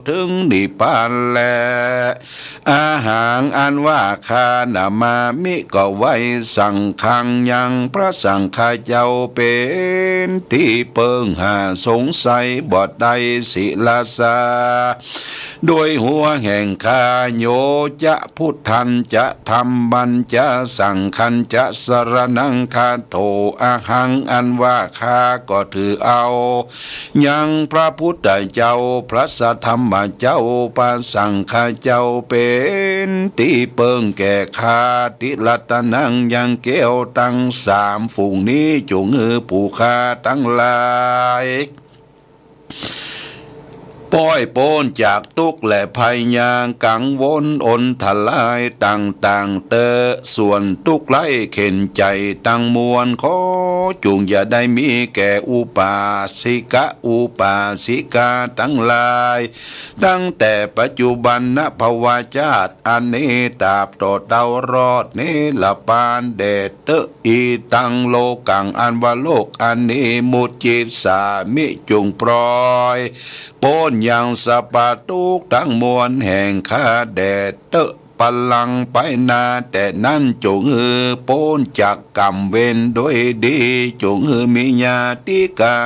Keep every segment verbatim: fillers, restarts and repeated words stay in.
เถิงนิพพานแล อะหัง อันว่าข้านะ มามิ ก็ไหว้ สังฆัง ยังพระสังฆะเจ้า เป๋นตี้เปิ้ง หาสงสัยบ่ได้ ศิรสสา โดยหัวแห่งข้า โย จะ พุทธัญจะ ธัมมัญจะ สังฆัญจะ สรณัง คัจโฉ อะหัง อันว่าข้าก็ถือเอา ยังพระพุทธเจ้า พระสัทธรรมเจ้า พระสังฆะเจ้า เป๋นตี้เปิ้งแก่ข้า ติ รัตนัง ยังแก้วตังสามฝูงนี้ จุ่งหื้อผู้ข้าตังหลาย ป้อยป๊นจากตุ๊กข์และภัยยากังวลอนทรายต่างๆ เต๊อะ ส่วนตุ๊กข์ไร้เข็ญใจ๋ตังมวล ขอจุ่งอย่าได้มีแก่อุปาสิกะ อุปาสิกาตังหลาย ตั้งแต่ปัจจุบันนะภวชาติอันนี้ ตราบต่อเต้ารอดนิรปานแดดเต๊อะ อิตัง โลกัง อันว่าโลกอันนี้ มุจจิสสามิ จุ่งปล่อยป๊นยังสัพพะตุ๊กข์ตังมวลแห่งข้าแดดเต๊อะ ปลัง ไปหน้าแต่นั้น จุ่งหื้อป๊นจากกรรมเวรโดยดี จุ่งหื้อมีญาติกา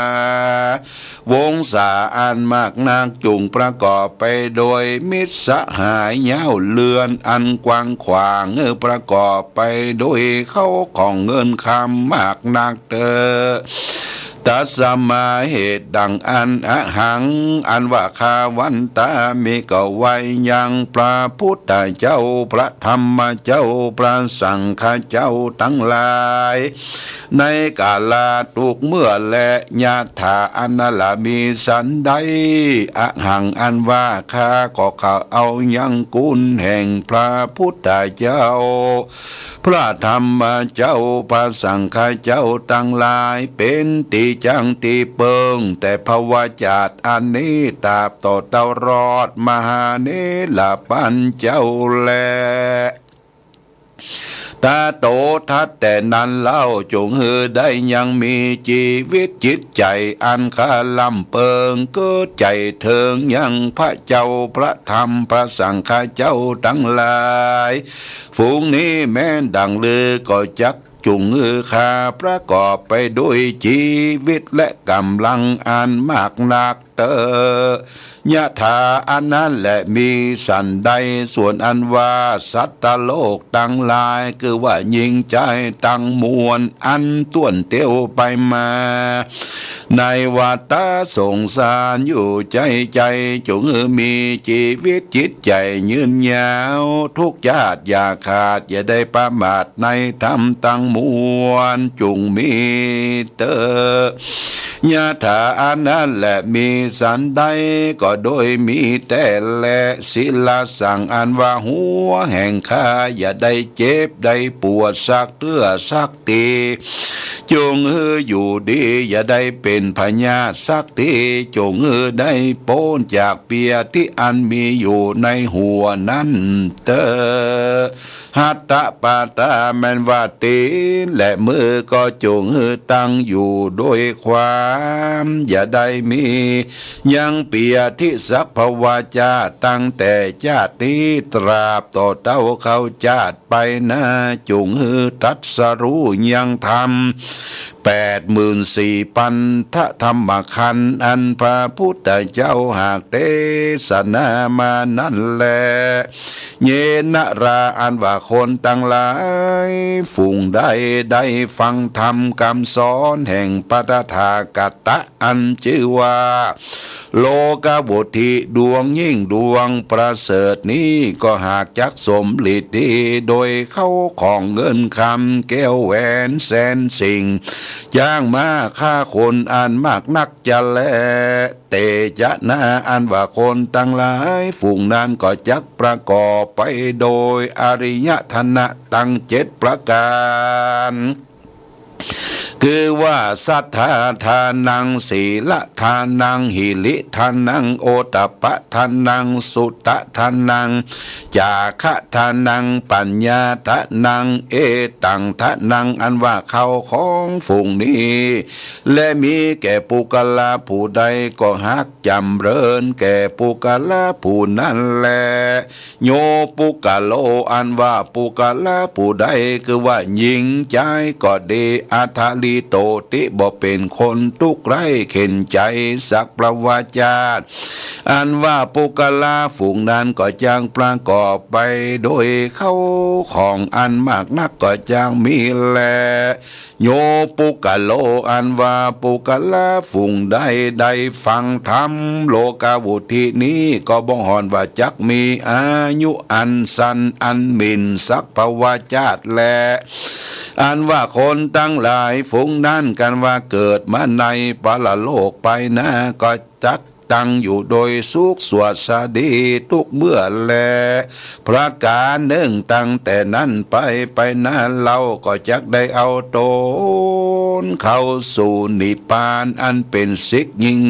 วงศาอันมากนัก จุ่งประกอบไปโดยมิตรสหาย เย้าเฮือนอันกว้างขวาง หื้อประกอบไปโดยเข้าของเงินคำมากนักเต๊อะ ตัสมา เหตุดังอั้น อะหัง อันว่าข้าวันตามิ ก็ไหว้ยังพระพุทธเจ้า พระธรรมเจ้า พระสังฆะเจ้าตังหลาย ในกาลาตุ๊กข์เมื่อแล ยะถา อันนั้นแหละ มีสันใด อะหัง อันว่าข้าก็เข้าเอายังคุณแห่งพระพุทธเจ้า พระธรรมเจ้า พระสังฆะเจ้าตังหลาย เป๋นตี้จั้งตี้เปิ้ง แต่ภวชาติอันนี้ ตราบต่อเต้ารอดมหานิรปานเจ้าแล ตโต ถัดแต่นั้นเล่า จุ่งหื้อได้ยังมีจีวิตจิตใจ๋อันขะล่ำเปิง เกิดใจ๋เถิงยังพระเจ้า พระธรรม พระสังฆะเจ้าตังหลาย ฝูงนี้แม้นดังลือก็จัก จุ่งหื้อข้าประกอบไปด้วยจีวิตและก๋ำลังอันมากนักเต๊อะ ยะถา อันนั้นแหละ มีสันใด ส่วนอันว่าสัตว์โลกตังหลาย คือว่าญิงจายตังมวล อันต้วนเตียวไปมา ในวัฏฏะสงสารอยู่ใจ้ใจ้ จุ่งหื้อมีจีวิตจิตใจ๋ยืนยาว ทุกชาติอย่าขาด อย่าได้ประมาทในธรรมตังมวล จุ่งมีเต๊อะ ยะถา อันนั้นแหละ มีสันใด ก็โดยมีแต๊แล ศิรสสัง อันว่าหัวแห่งข้า อย่าได้เจ็บได้ปวดสักเตื้อสัก ตี้ จุ่งหื้ออยู่ดี อย่าได้เป๋นพยาธิสักที จุ่งหื้อได้ป๊นจากเปียที่อันมีอยู่ในหัวนั้นเต๊อะ หัตถปาตา แม่นว่าตี๋นและมือก็จุ่งหื้อตั้งอยู่ด้วยความ อย่าได้มียังเปียที่สัพพวาจา ตั้งแต่จาตินี้ตราบต่อเต้าเข้าจาติ ไปหน้า จุ่งหื้อตรัสรู้ยังธรรม แปดหมื่นสี่ปันธธรรมขันธ์ อันพระพุทธเจ้าหากเตสนามานั้นแล เยนะรา อันว่าคนตังหลายฝูงใดได้ฟังธรรมกำสอนแห่งพระตถาคตะ อันจื้อว่า โลกวัตถิ ดวงยิ่งดวงประเสริฐนี้ ก็หากจักสมฤทธิโดยเข้าของเงินคำแก้วแหวนแสนสิ่ง จ้างม้าฆ่าคนอันมากนักจะแล เตจะนา อันว่าคนตังหลายฝูงนั้นก็จักประกอบไปโดยอริยธนะตังเจ็ดประก๋าน คือว่า สัทธาทานัง สีลทานัง หิริทานัง โอตตัปปะทานัง สุตตะทานัง จาคะทานัง ปัญญาทานัง เอตังทานัง อันว่าข้าวของฝูงนี้ และมีแก่ปุคคละผู้ใดก็ฮัก จำเริญแก่ปุคคละผู้นั้นแล โย ปุคคโล อันว่าปุคคละผู้ใด คือว่าหญิงจายก็ดี อัทธาริโตติ บ่เป๋นคนตุ๊กข์ไร้เข็ญใจ๋ สัพพวาจาต อันว่าปุคคละฝูงนั้นก็จักประกอบไปโดยข้าวของอันมากนักก็จักมีแล โย ปุคคโล อันว่าปุคคละฝูงใดได้ฟังธรรม โลกาวุตตินี้ ก็บ่ห่อนว่าจักมีอายุอันสั้นอันหมิ่น สัพพวาจาตแล อันว่าคนตังหลายฝูงนั้น กันว่าเกิดมาในปรโลกไปหน้า ก็จัก ตั้งอยู่โดยสุขสวัสดีทุกเมื่อแล ประก๋านนึ่ง ตั้งแต่นั้นไป ไปหน้าเล่าก็จักได้เอาต๋นเข้าสู่นิพพาน อันเป๋นสิกยิ่ง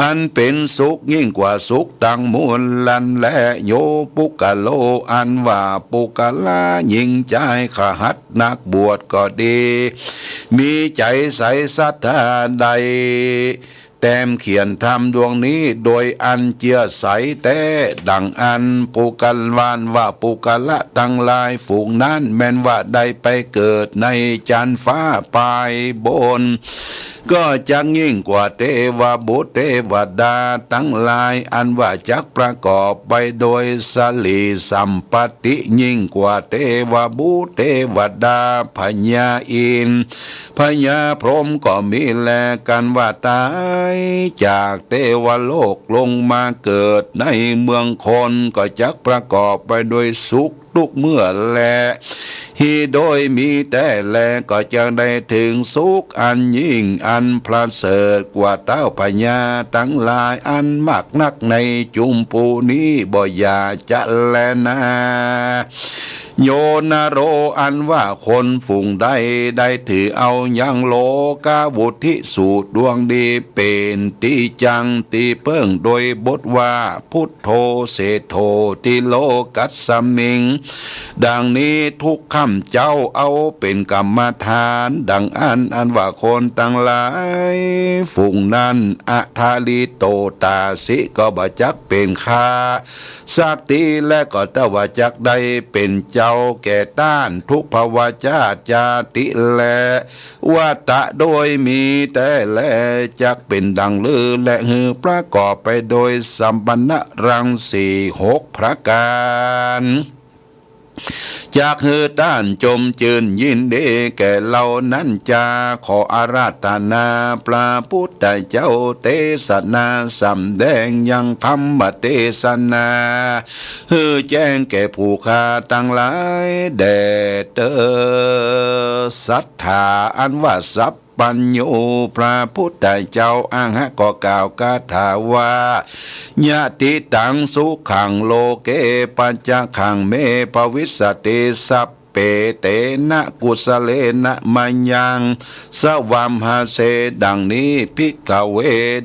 อันเป๋นสุขยิ่งกว่าสุขตังมวลนั้นแล โย ปุคคโล อันว่าปุคคละหญิงจายคหัสถ์นักบวชก็ดี มีใจ๋ใสศรัทธาใด แต้มเขียนธรรมดวงนี้โดยอันเจื้อใสแต๊ ดังอั้น ปุคคละ อันว่าปุคคละตังหลายฝูงนั้น แม้นว่าได้ไปเกิดในจั๊นฟ้าปายบน ก็จักยิ่งกว่าเตวบุตรเตวดาตังหลาย อันว่าจักประกอบไปโดยสรีสัมปัตติ ยิ่งกว่าเตวบุตรเตวดา พญาอินทร์ พญาพรหมก็มีแล กันว่าต๋ายจากเตวโลกลงมาเกิดในเมืองคน ก็จักประกอบไปโดยสุขทุกเมื่อแล หีโดยมีแต๊แล ก็จักได้เถิงสุขอันยิ่งอันประเสริฐกว่าเต้าพญาตังหลายอันมากนักในจุมปูนี้บ่อย่าจะแลนา โย นโร อันว่าคนฝูงใดได้ถือเอายังโลกาวุตติสูตรดวงนี้เป๋นตี้จั้งตี้เปิ้ง โดยบทว่า พุทโธ เสโถ ติโลกัสมิง ดังนี้ทุกข้าพเจ้าเอาเป๋นกรรมฐาน ดังอั้น อันว่าคนตังหลายฝูงนั้น อัทธาริโตตาสิ ก็บ่จักเป๋นข้าสักที และก็เต้าว่าจักได้เป๋นเจ้าแก่ต้านทุกขวาจาติแล วัตตะโดยมีแต๊แล จักเป๋นดังลือ และหื้อประกอบไปโดยสัมปันนะรังสีหกประก๋าน จักหื้อต้านจมจื้นยินดีแก่เฮานั้นจา ขออาราธนาพระพุทธเจ้าเตสนาสำแดงยังธรรมเตสนา หื้อแจ้งแก่ผู้ข้าตังหลายแด่เต๊อ สัตถา อันว่าสัพพัญญู พระพุทธเจ้าอาหะก็กล่าวคาถาว่า ยะถิตังสุขังโลเก ปัจจคขังเม ภวิสสติ สัพเพเตนะ กุสสะเลนะ มะยัง สะวัมหาเส ดังนี้ ภิกขะเว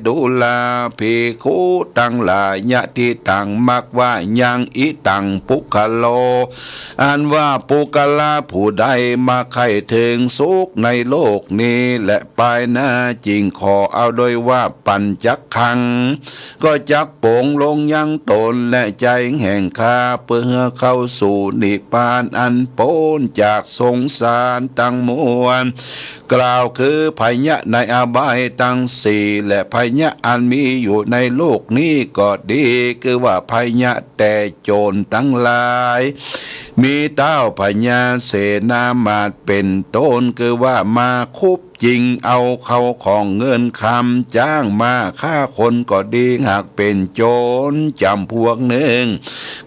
ดูราภิกขุตังหลาย ยะถิตัง มักว่ายัง อิตัง ปุคคโล อันว่าปุคคละผู้ใดมาใค่เถิงสุขในโลกนี้ และปายหน้าจึงขอเอาโดยว่าปัญจคขัง ก็จักป๋งลงยังต๋นและใจ๋แห่งข้า เปื้อหื้อเข้าสู่นิพพานอันป๊นจากสงสารตังมวล กล่าวคือภัยในอบายตังสี่ และภัยอันมีอยู่ในโลกนี้ก็ดี คือว่าภัยแต๊โจ๋รตังหลาย มีเต้าพญาเสนามาตย์เป๋นต้น คือว่ามาคุบจิงเอาเข้าของเงินคำ จ้างมาฆ่าคนก็ดี หากเป๋นโจ๋รจ๋ำพวกนึ่ง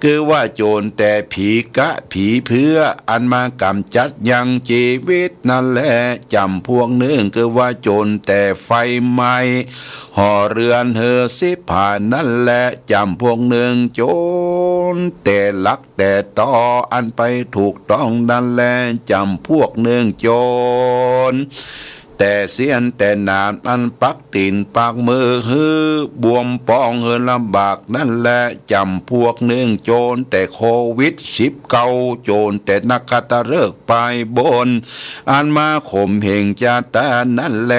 คือว่าโจ๋รแต๊ผีกะผีเปื้อ อันมากำจัดยังจีวิตนั้นแล จ๋ำพวกนึ่ง คือว่าโจ๋รแต๊ไฟไหม้ห่อเฮือนหื้อสิบหายนั้นแล จ๋ำพวกนึ่ง โจ๋รแต๊ลักแต๊ตออันไปถูกต้องนั้นแล จ๋ำพวกนึ่ง โจ๋ร แต่เสี้ยนแต่หนามอันปักตี๋นปักมือหื้อ บวมปองหื้อลำบากนั้นแล จ๋ำพวกนึ่งโจรแต่โควิดสิบเก้า โจรแต่นักขัตฤกษ์ปายบน อันมาข่มเหงจาตานั้นแล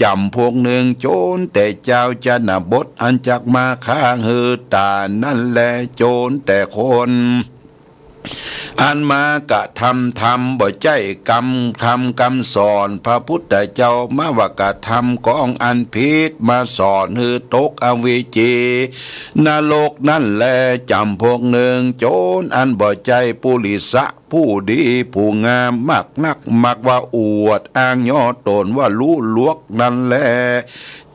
จ๋ำพวกนึ่งโจรแต่จาวชนบท อันจักมาฆ่าหื้อต๋ายนั้นแล โจรแต่คน อันมากระทำธรรมบ่ใจ้กำ ธรรมกำสอนพระพุทธเจ้า มาว่ากระทำกองอันผิด มาสอนหื้อตกอเวจีนรกนั้นแล จ๋ำพวกนึ่งโจรอันบ่ใจ้ปุริสะ ผู้ดีผู้งามมากนัก มักว่าอวดอ้างย่อต๋นว่าฮู้ลวกนั้นแล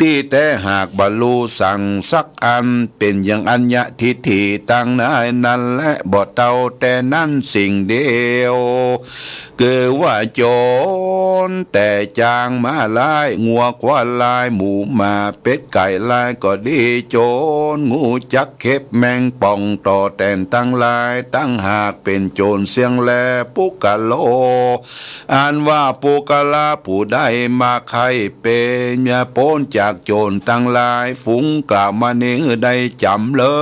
ตี้แต๊หากบ่ฮู้สังสักอัน เป๋นอย่างอัญญะทิฏฐิตังหลายนั้นแล บ่เต้าแต่นั้นสิ่งเดียว คือว่าโจรแต่จางม้าลาย งัวควายลาย หมูหมาเป็ดไก่ลายก็ดี โจรงูจักเข็บแมงป่องต่อแตนตังหลาย ตังหากเป๋นโจรเสี้ยงแล ปุคคโล อันว่าปุคคละผู้ใดมาใค่เป๋น ป๊นจากโจรตังหลาย ฝูงกล่าวมานี้หื้อได้จ๋ำเริ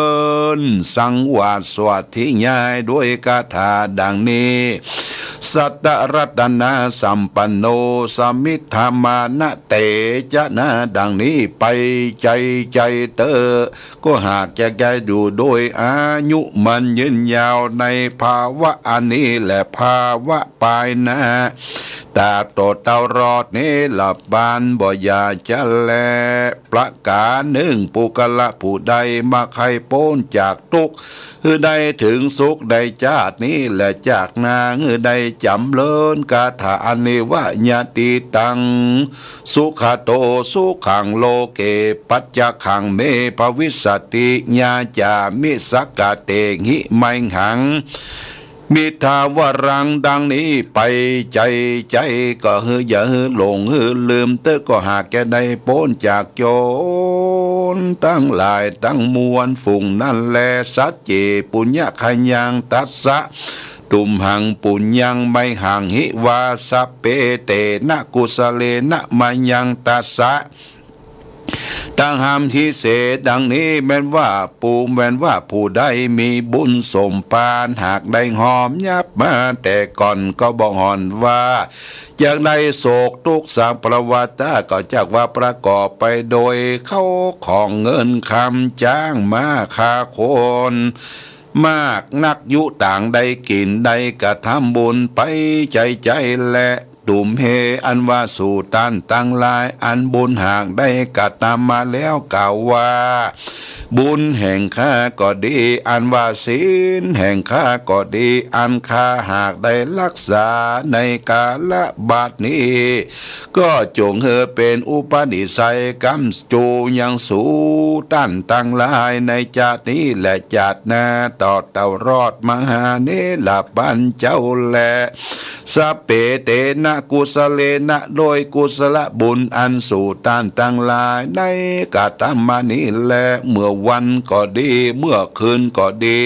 ญ สังวาสสวัส ธยายด้วยคาถาดังนี้ สัตตรัตนสัมปันโน สมิทธามานะเตจะนะ ดังนี้ไป ใจ๋ใจ๋เต๊อะ ก็หากจะได้อยู่โดยอายุมั่นยืนยาวในภาวะอันนี้และภาวะปายหน้า ตราบต่อเต้ารอดนิรพานบ่อย่าจะแล ประก๋านนึ่ง ปุคคละผู้ใดมาใค่ป๊นจากตุ๊กข์ หื้อได้เถิงสุขในจาตินี้และจาติหน้า หื้อได้จ๋ำเริญคาถาอันนี้ว่า ยะติตัง สุขโต สุขัง โลเก ปัจจคขัง เม ภวิสสติ ยาจามิ สักกะเตหิ ไมหัง มิทธาวรัง ดังนี้ไป ใจ๋ใจ๋ก็หื้ออย่าหื้อหลงหื้อลืมเต๊อะ ก็หากจะได้ป๊นจากโจรตังหลายตังมวลฝูงนั้นแล สัจเจ ปุญญคยัง ตัสสะ ตุมหัง ปุญญัง ไมหัง หิ วา สัพเพ เตนะ กุสะเลนะ มะยัง ตัสสะ ตังหัม หิ เส ดังนี้แม่นว่า ปูแม่นว่าผู้ใดมีบุญสมภาร หากได้ฮอมยับมาแต่ก่อนก็บ่ห่อนว่า จักได้โศกตุ๊กข์สัพพะวาตา ก็จักว่าประกอบไปโดยเข้าของเงินคำ จ๊างม้า ฆ่าคน มากนัก ยุต่างได้กิ๋น ได้กระทำบุญไปใจ๋ใจ๋แล ตุมเห อันว่าสูต้านตังหลาย อันบุญหากได้กระทำมาแล้วกล่าวว่า บุญแห่งข้าก็ดี อันว่าศีลแห่งข้าก็ดี อันข้าหากได้รักษาในกาละบัดนี้ ก็จงหื้อเป๋นอุปนิสัยก๋ำจูยังสูต้านตังหลายในจาตินี้และจาติหน้า ต่อเต้ารอดมหานิรพานเจ้าแล สัพเพ เตนะ กุสะเลนะ โดยกุศลบุญอันสูต้านตังหลายได้กระทำมานี้แล เมื่อวันก็ดี เมื่อคืนก็ดี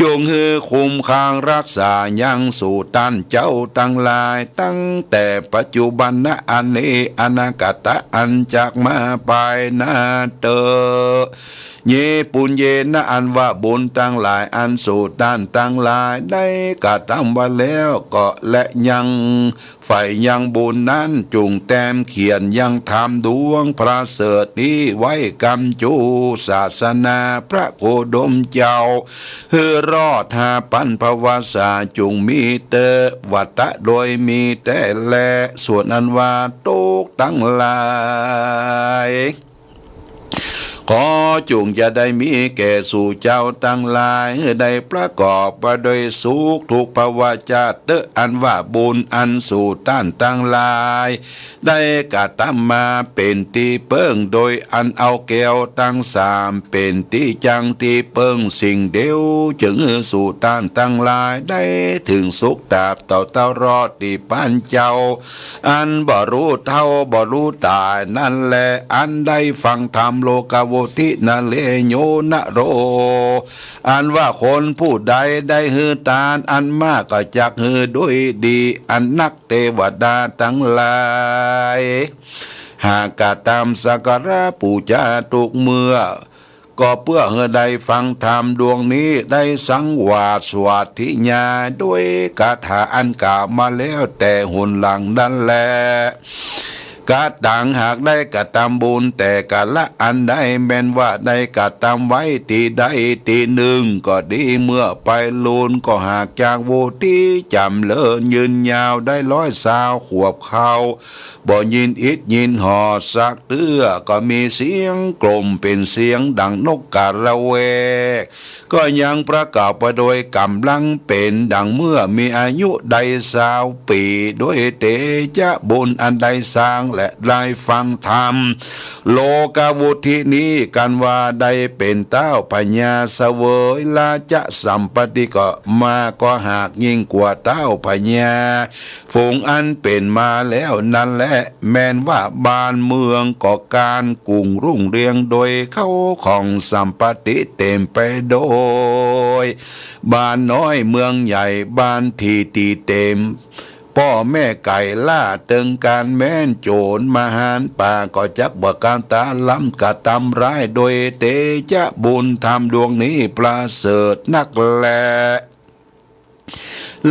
จงหื้อคุ้มครองรักษายังสูต้านเจ้าตังหลาย ตั้งแต่ปัจจุบันนะอันนี้ อนาคตะอันจักมาปายหน้าเต๊อะ เย ปุญเยนะ อันว่าบุญตังหลายอันสูต้านตังหลายได้กระทำไว้แล้วก็และยัง ใฝ่ยังบุญนั้นจุ่งแต้มเขียนยังธรรมดวงประเสริฐนี้ไว้ก๋ำจูศาสนาพระโคดมเจ้า หื้อรอดห้าปันภวสาจุ่งมีเต๊อะ วัตตะโดยมีแต๊แล ส่วนอันว่าตุ๊กข์ตังหลาย ขอจุ่งจะได้มีแก่สูเจ้าตังหลาย หื้อได้ประกอบไปโดยสุขทุกภวชาติเต๊อะ อันว่าบุญอันสูต้านตังหลายได้กระทำมาเป๋นตี้เปิ้ง โดยอันเอาแก้วตังสามเป๋นตี้จั้งตี้เปิ้งสิ่งเดียว จึงหื้อสูต้านตังหลายได้เถิงสุขตราบเต้าเต้ารอดนิพพานเจ้า อันบ่ฮู้เฒ่าบ่ฮู้ต๋ายนั้นแล อันได้ฟังธรรมโลกาโวทินะเลโยนะโร อันว่าคนผู้ใดได้หื้อตานอันมากก็จักหื้อด้วยดีอันนัก เตวดาตังหลาย หากกระตำสักการะปู๋จาทุกเมื่อ ก็เปื้อหื้อได้ฟังธรรมดวงนี้ ได้สังวาสสวัสถิญาณด้วยคาถาอันกล่าวมาแล้วแต่หนหลังนั้นแล กตัง หากได้กระตำบุญแต่กาละอันใด แม้นว่าได้กระตำไว้ตี้ใดตี้นึ่งก็ดี เมื่อไปลูนก็หากจักวุฒิจ๋ำเริญยืนยาวได้ร้อยซาวขวบเข้า บ่ยินอิดยินหอดสักเตื้อ ก็มีเสียงกล่อมเป๋นเสียงดังนกกระแวก ก็ยังประกอบไปโดยก๋ำลังเป๋นดังเมื่อมีอายุได้ซาวปี๋ ด้วยเตจะบุญอันได้สร้างและได้ฟังธรรม โลกาวุฒินี้ กันว่าได้เป๋นเต้าพญาเสวยราชสัมปัตติก็มา ก็หากยิ่งกว่าเต้าพญา ฝูงอันเป๋นมาแล้วนั้นแล แม้นว่าบ้านเมืองก็ก้านกุ่งรุ่งเรืองโดยเข้าของสัมปัตติเต๋มไปโดย บ้านน้อยเมืองใหญ่บ้านตี้ตี้เต๋ม ป้อแม่ไก่ล่าเติงก๋านแม้น โจ๋รมหานป่าก็จักบ่กล้าตาล้ำกระตำร้าย โดยเตจะบุญธรรมดวงนี้ประเสริฐนักแล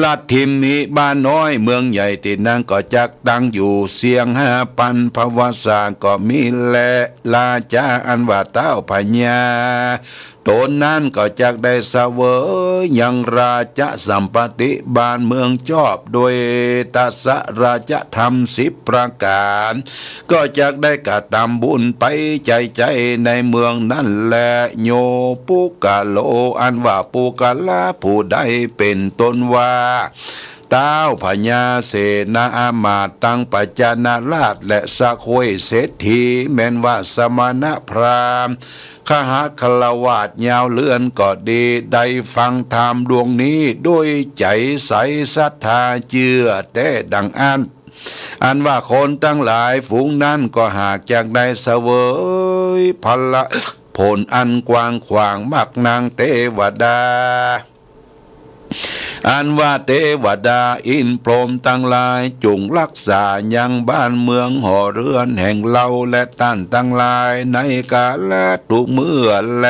ลัทธิมหิ บ้านน้อยเมืองใหญ่ตี้นั้นก็จักตั้งอยู่ เสี้ยงห้าปันภวสาก็มีแล ราชาอันว่าเต้าพญาต๋นนั้นก็จักได้เสวยยังราชสัมปัตติบ้านเมืองจอบ โดยตสะราชธรรมสิบประก๋าน ก็จักได้กระตำบุญไปใจ๋ๆ ในเมืองนั้นแล โยปุคคโล อันว่าปุคคละผู้ใดเป๋นต้นว่า เต้าพญาเสนาอามาตย์ตังปัจจนราชและสะโคยเศรษฐี แม้นว่าสมณพราหมณ์ คฤหัสถ์ฆราวาสยาวเรือนก็ดี ได้ฟังธรรมดวงนี้ด้วยใจ๋ใสศรัทธาเจื้อแต๊ดังอั้น อันว่าคนตังหลายฝูงนั้นก็หากจักได้เสวยผละผลอันกว้างขวางมักนางเตวดา อันว่าเตวดาอินทร์พรหมตังหลาย จุ่งฮักษายังบ้านเมืองหอเฮือนแห่งเฮาและต้านตังหลาย ในกาละทุกเมื่อแล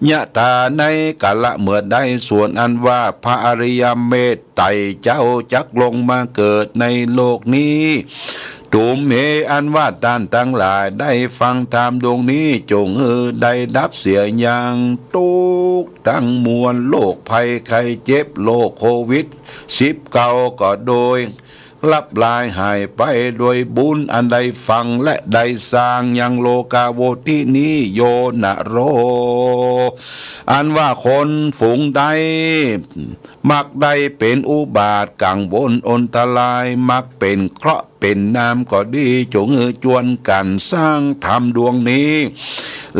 ยะถา ในกาละเมื่อใด ส่วนอันว่าพระอริยเมตไตรยเจ้าจักลงมาเกิดในโลกนี้ ทุมเห อันว่าต้านตังหลายได้ฟังธรรมดวงนี้ จุ่งหื้อได้ดับเสียยังตุ๊กข์ตังมวล โรคภัยไข้เจ็บ โรคโควิดสิบเก้าก็โดย ลับลายหายไปโดยบุญอันได้ฟังและได้สร้างยังโลกาวุฒินี้ โยนะโร อันว่าคนฝูงใด มักได้เป๋นอุบาทกังวลอนตราย มักเป๋นเคราะห์เป๋นนามก็ดี จุ่งหื้อจวนกั๋นสร้างธรรมดวงนี้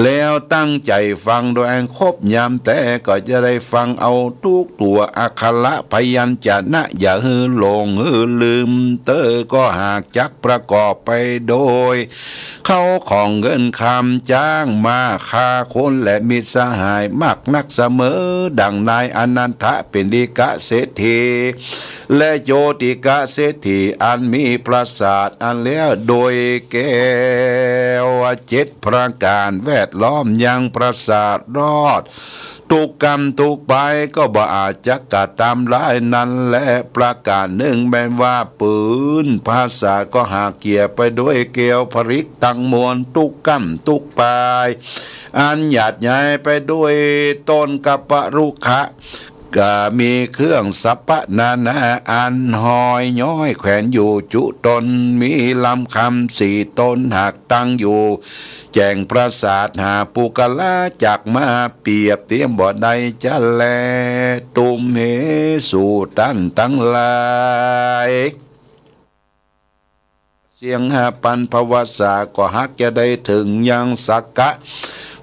แล้วตั้งใจ๋ฟังโดยอันครบยามแต๊ ก็จะได้ฟังเอาทุกตั๋วอักขระพยัญชนะ อย่าหื้อหลงหื้อลืม เต๊อะก็หากจักประกอบไปโดย เข้าของเงินคำ จ๊างม้า ฆ่าคนและมิตรสหายมากนักเสมอ ดังนายอนันทปิณฑิกเศรษฐี และโจติกเศรษฐี อันมีปราสาทอันแล้วโดยแก้วเจ็ดประก๋านแวดล้อมยังปราสาทรอด ทุกก้ำทุกปายก็บ่อาจจะกระตำร้ายนั้นแล ประก๋านนึ่งแม้นว่าปืนปราสาทก็หากเกลี้ยไปโดยแก้วผลึกตังมวล ทุกก้ำทุกปาย อันหยาดใหญ่ไปโดยต้นกัปปะรุขะ ก็มีเครื่องสัพพะนานาอันห้อยย้อยแขวนอยู่จุตน มีลำคำสี่ตนหากตั้งอยู่ แจ้งปราสาทหาปุคคละจักมาเปรียบเทียมบ่ได้จะแล ทุมเห สูต้านตังหลาย เสี้ยงห้าปันภวสาก็ฮักจะได้เถิงยังสักกะ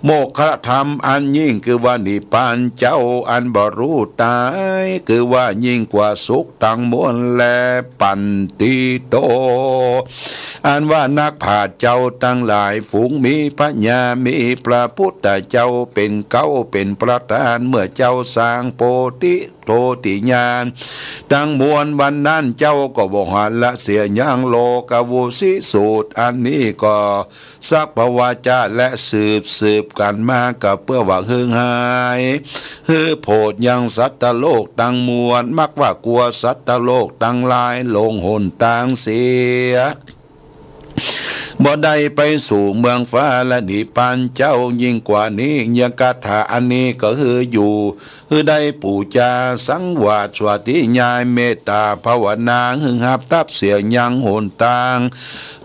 โมกขธรรมอันยิ่ง คือว่านิพพานเจ้าอันบ่ฮู้ต๋าย คือว่ายิ่งกว่าสุขตังมวลแล ปันติโต อันว่านักปราชญ์เจ้าตังหลาย ฝูงมีปัญญา มีพระพุทธเจ้าเป๋นเก๊า เป๋นประธาน เมื่อเจ้าสร้างโพธิ โพธิญาณตังมวล วันนั้นเจ้าก็บ่หันละเสียยัง โลกาวุติสูตร อันนี้ก็สักพวาจา และสืบสืบกั๋นมา ก็เปื้อว่าหื้อหาย หื้อโผดยังสัตว์โลกตังมวล มักว่ากั๋วสัตว์โลกตังหลายหลงหนตางเสีย บ่ได้ไปสู่เมืองฟ้าและนิพพานเจ้า ยิ่งกว่านี้ยังคาถาอันนี้ก็หื้ออยู่ หื้อได้ปู๋จา สังวาส สาธยาย เมตตาภาวนา หื้อฮับทับเสียยังหนตาง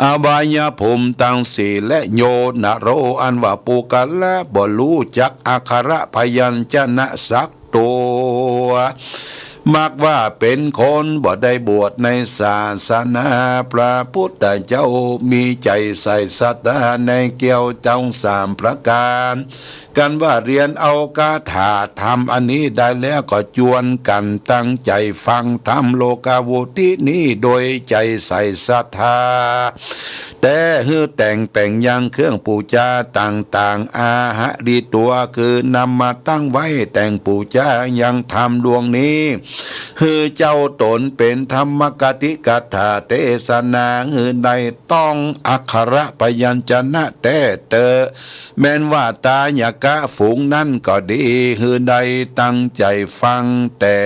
อบายภูมิตังสี่ และโย นโร อันว่าปุคคละบ่ฮู้จักอักขระพยัญชนะสัก ตั๋ว มักว่าเป๋นคนบ่ได้บวชในศาสนาพระพุทธเจ้า มีใจ๋ใส่ศรัทธาในแก้วเจ้าสามประก๋าน กันว่าเฮียนเอาคาถาธรรมอันนี้ได้แล้ว ก็จวนกั๋นตั้งใจ๋ฟังธรรมโลกาวุตินี้โดยใจ๋ใส่ศรัทธา แต่หื้อแต่งแป๋งยังเครื่องปู๋จาต่างๆ อาหาริตั๋ว คือนำมาตั้งไว้แต่งปู๋จายังธรรมดวงนี้ หื้อเจ้าต๋นเป๋นธรรมกติกถาเตสนา หื้อได้ต้องอักขระพยัญชนะแต๊เต๊อะ แม้นว่าทายกะฝูงนั้นก็ดี หื้อได้ตั้งใจ๋ฟังแต่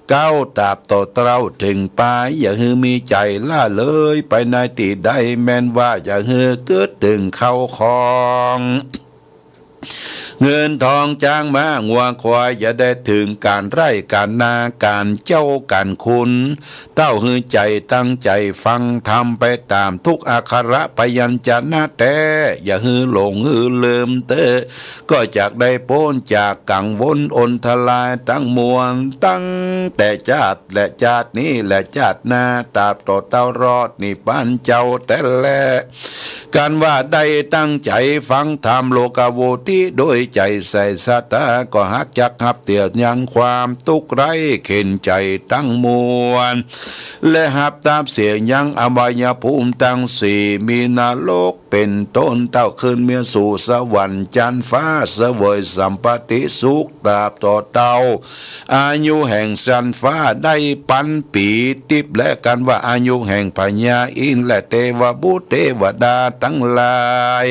เก๊า ตราบต่อเต้าเถิงปาย อย่าหื้อมีใจ๋ละเลยไปในตี้ใด แม้นว่าอย่าหื้อกึ๊ดเถิงเข้าของ เงินทองจ๊างม้างัวควาย อย่าได้เถิงก๋านไฮ่ก๋านนา ก๋านเจ๊าก๋านคุณ เต้าหื้อใจ๋ตั้งใจ๋ฟังธรรมไปต๋ามทุกอักขระพยัญชนะแต๊ อย่าหื้อหลงหื้อลืมเต๊อะ ก็จักได้ป๊นจากกังวลอนตรายตังมวล ตั้งแต่จาติและจาตินี้และจาติหน้า ตราบต่อเต้ารอดนิพพานเจ้าแต๊แล กันว่าได้ตั้งใจ๋ฟังธรรมโลกาวุติโดยใจ๋ใส่ศรัทธา ก็ฮักจักฮับเสียยังความตุ๊กข์ไร้เข็ญใจ๋ตังมวล และฮับทับเสียยังอบายภูมิตังสี่ มีนรก เป๋นต้น เต้าขึ้นเมียสู่สวรรค์จั๊นฟ้า เสวยสัมปติสุขตราบต่อเต้า อายุแห่งจั๊นฟ้าได้ปันปี๋ติ๊บ และกันว่าอายุแห่งพญาอินทร์และเตวบุตรเตวดาตังหลาย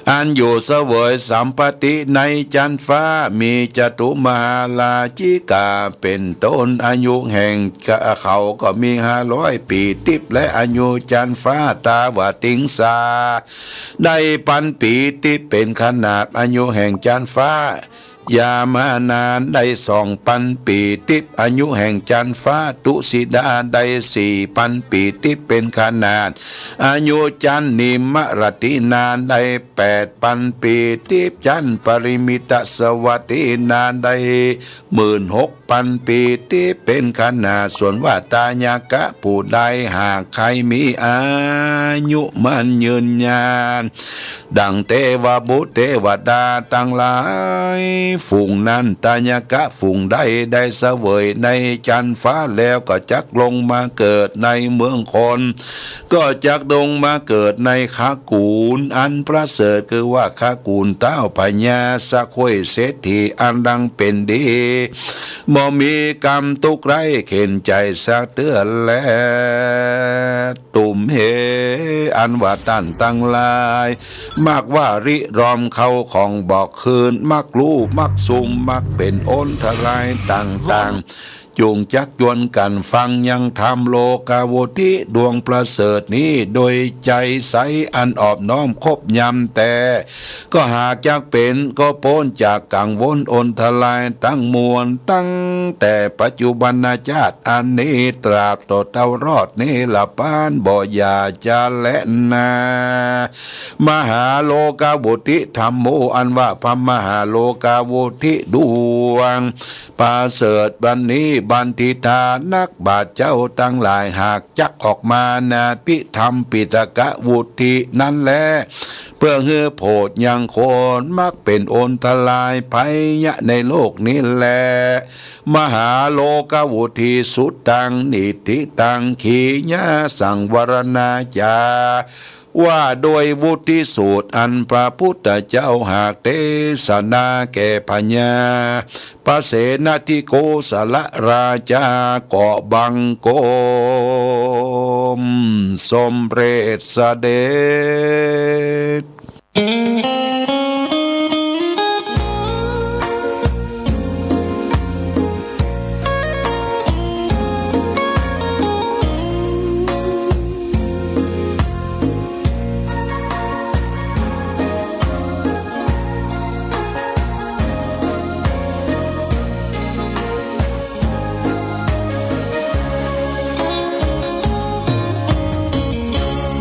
อันอยู่เสวยสัมปติในจั๊นฟ้า มีจตุมหาราชิกาเป๋นต้น อายุแห่งเขาก็มีห้าร้อยปี๋ติ๊บ และอายุจั๊นฟ้าตาวติงสา ได้ปันปี๋ติ๊บเป๋นขนาด อายุแห่งจั๊นฟ้า ยามานาถได้สองปันปี๋ติ๊บ อายุแห่งจั๊นฟ้า ตุสิดาได้สี่ปันปี๋ติ๊บเป๋นขนาด อายุจั๊นนิมมะรัตตินาถได้แปดปันปี๋ติ๊บ จั๊นปริมิตสวัตตินาถได้หมื่นหกปันปี๋ติ๊บเป๋นขนาด ส่วนว่าทายกะผู้ใดหากใค่มีอายุมั่นยืนยาน ดังเตวบุตรเตวดาตังหลายฝูงนั้น ทายกะฝูงใดได้เสวยในจั๊นฟ้าแล้ว ก็จักลงมาเกิดในเมืองคน ก็จักลงมาเกิดในคกุลอันประเสริฐ คือว่าคกุลเต้าพญาสะข้วยเศรษฐีอันดังเป๋นดี บ่มีกำตุ๊กข์ไร้เข็ญใจ๋สักเตื้อแล ตุมเห อันว่าต้านตังหลาย มักว่าริรอมเข้าของบ่ขึ้น มักลู่ มักซุ่ม มักเป๋นอนตรายต่างๆ จุ่งจักจวนกั๋นฟังยังธรรมโลกาวุติดวงประเสริฐนี้ โดยใจ๋ใสอันอ่อนน้อมคบยำแต่ ก็หากจักเป๋น ก็ป๊นจากกังวลอนตรายตังมวล ตั้งแต่ปัจจุบันจาติอันนี้ ตราบต่อเต้ารอดนิรพานบ่อย่าจะแลนา มหาโลกาวุติธัมโม อันว่าพระมหาโลกาวุติดวงประเสริฐบัดนี้ บัณฑิตานักปราชญ์เจ้าตังหลาย หากจักออกมานาภิธรรมปิฎกวุตินั้นแล พื่อหื้อโผดยังคน มักเป๋นอันตรายภัยยะในโลกนี้แล มหาโลกาวุฑิสุตัง นิฏฐิตัง ขีณาสังวรณาจา ว่าโดยวุฑิสูตรอันพระพุทธเจ้าหากเตสนาแก่พญาปเสนทิโกศลราชา ก็บังคมสมเร็จเสด็จ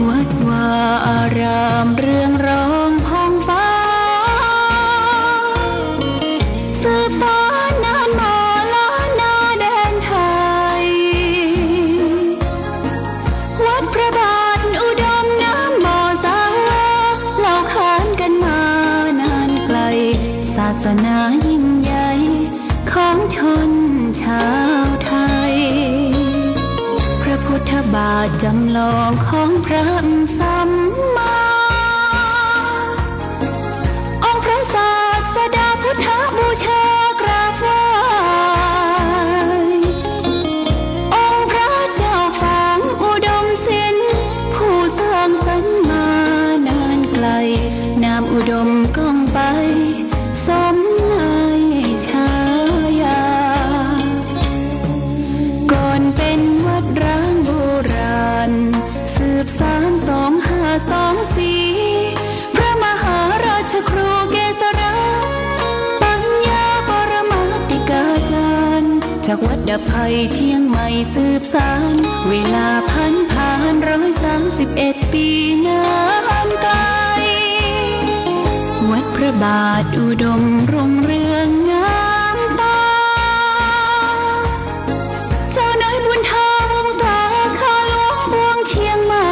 วัดวาอารามเรืองรองผ่องฟ้า สืบสานนานมาล้านนาแดนไทย วัดพระบาทอุดมน้ำบ่อสา เล่าขานกันมานานไกล ศาสนายิ่งใหญ่ ของชนชาวไทย พระพุทธบาทจำลองของพระสัมมา องค์พระศาสดาพุทธบูชากราบไหว้ องค์พระเจ้าฝางอุดมศิลป์ ผู้สร้างสรรค์มานานไกล นามอุดมก้องไป สมในฉายา ก่อนเป็นวัดร้างโบราณ สืบสานสองห้าสองสี่ พระมหาราชครูเกษรา ปัญญาปรมาติกาจารย์ จากวัดดับภัยเชียงใหม่สืบสาน เวลาผันผานร้อยสามสิบเอ็ด ปีนานไกล วัดพระบาทอุดมรุ่งเรืองงามตา เจ้าน้อยบุญธรรมวงศา ข้าหลวงปวงเชียงใหม่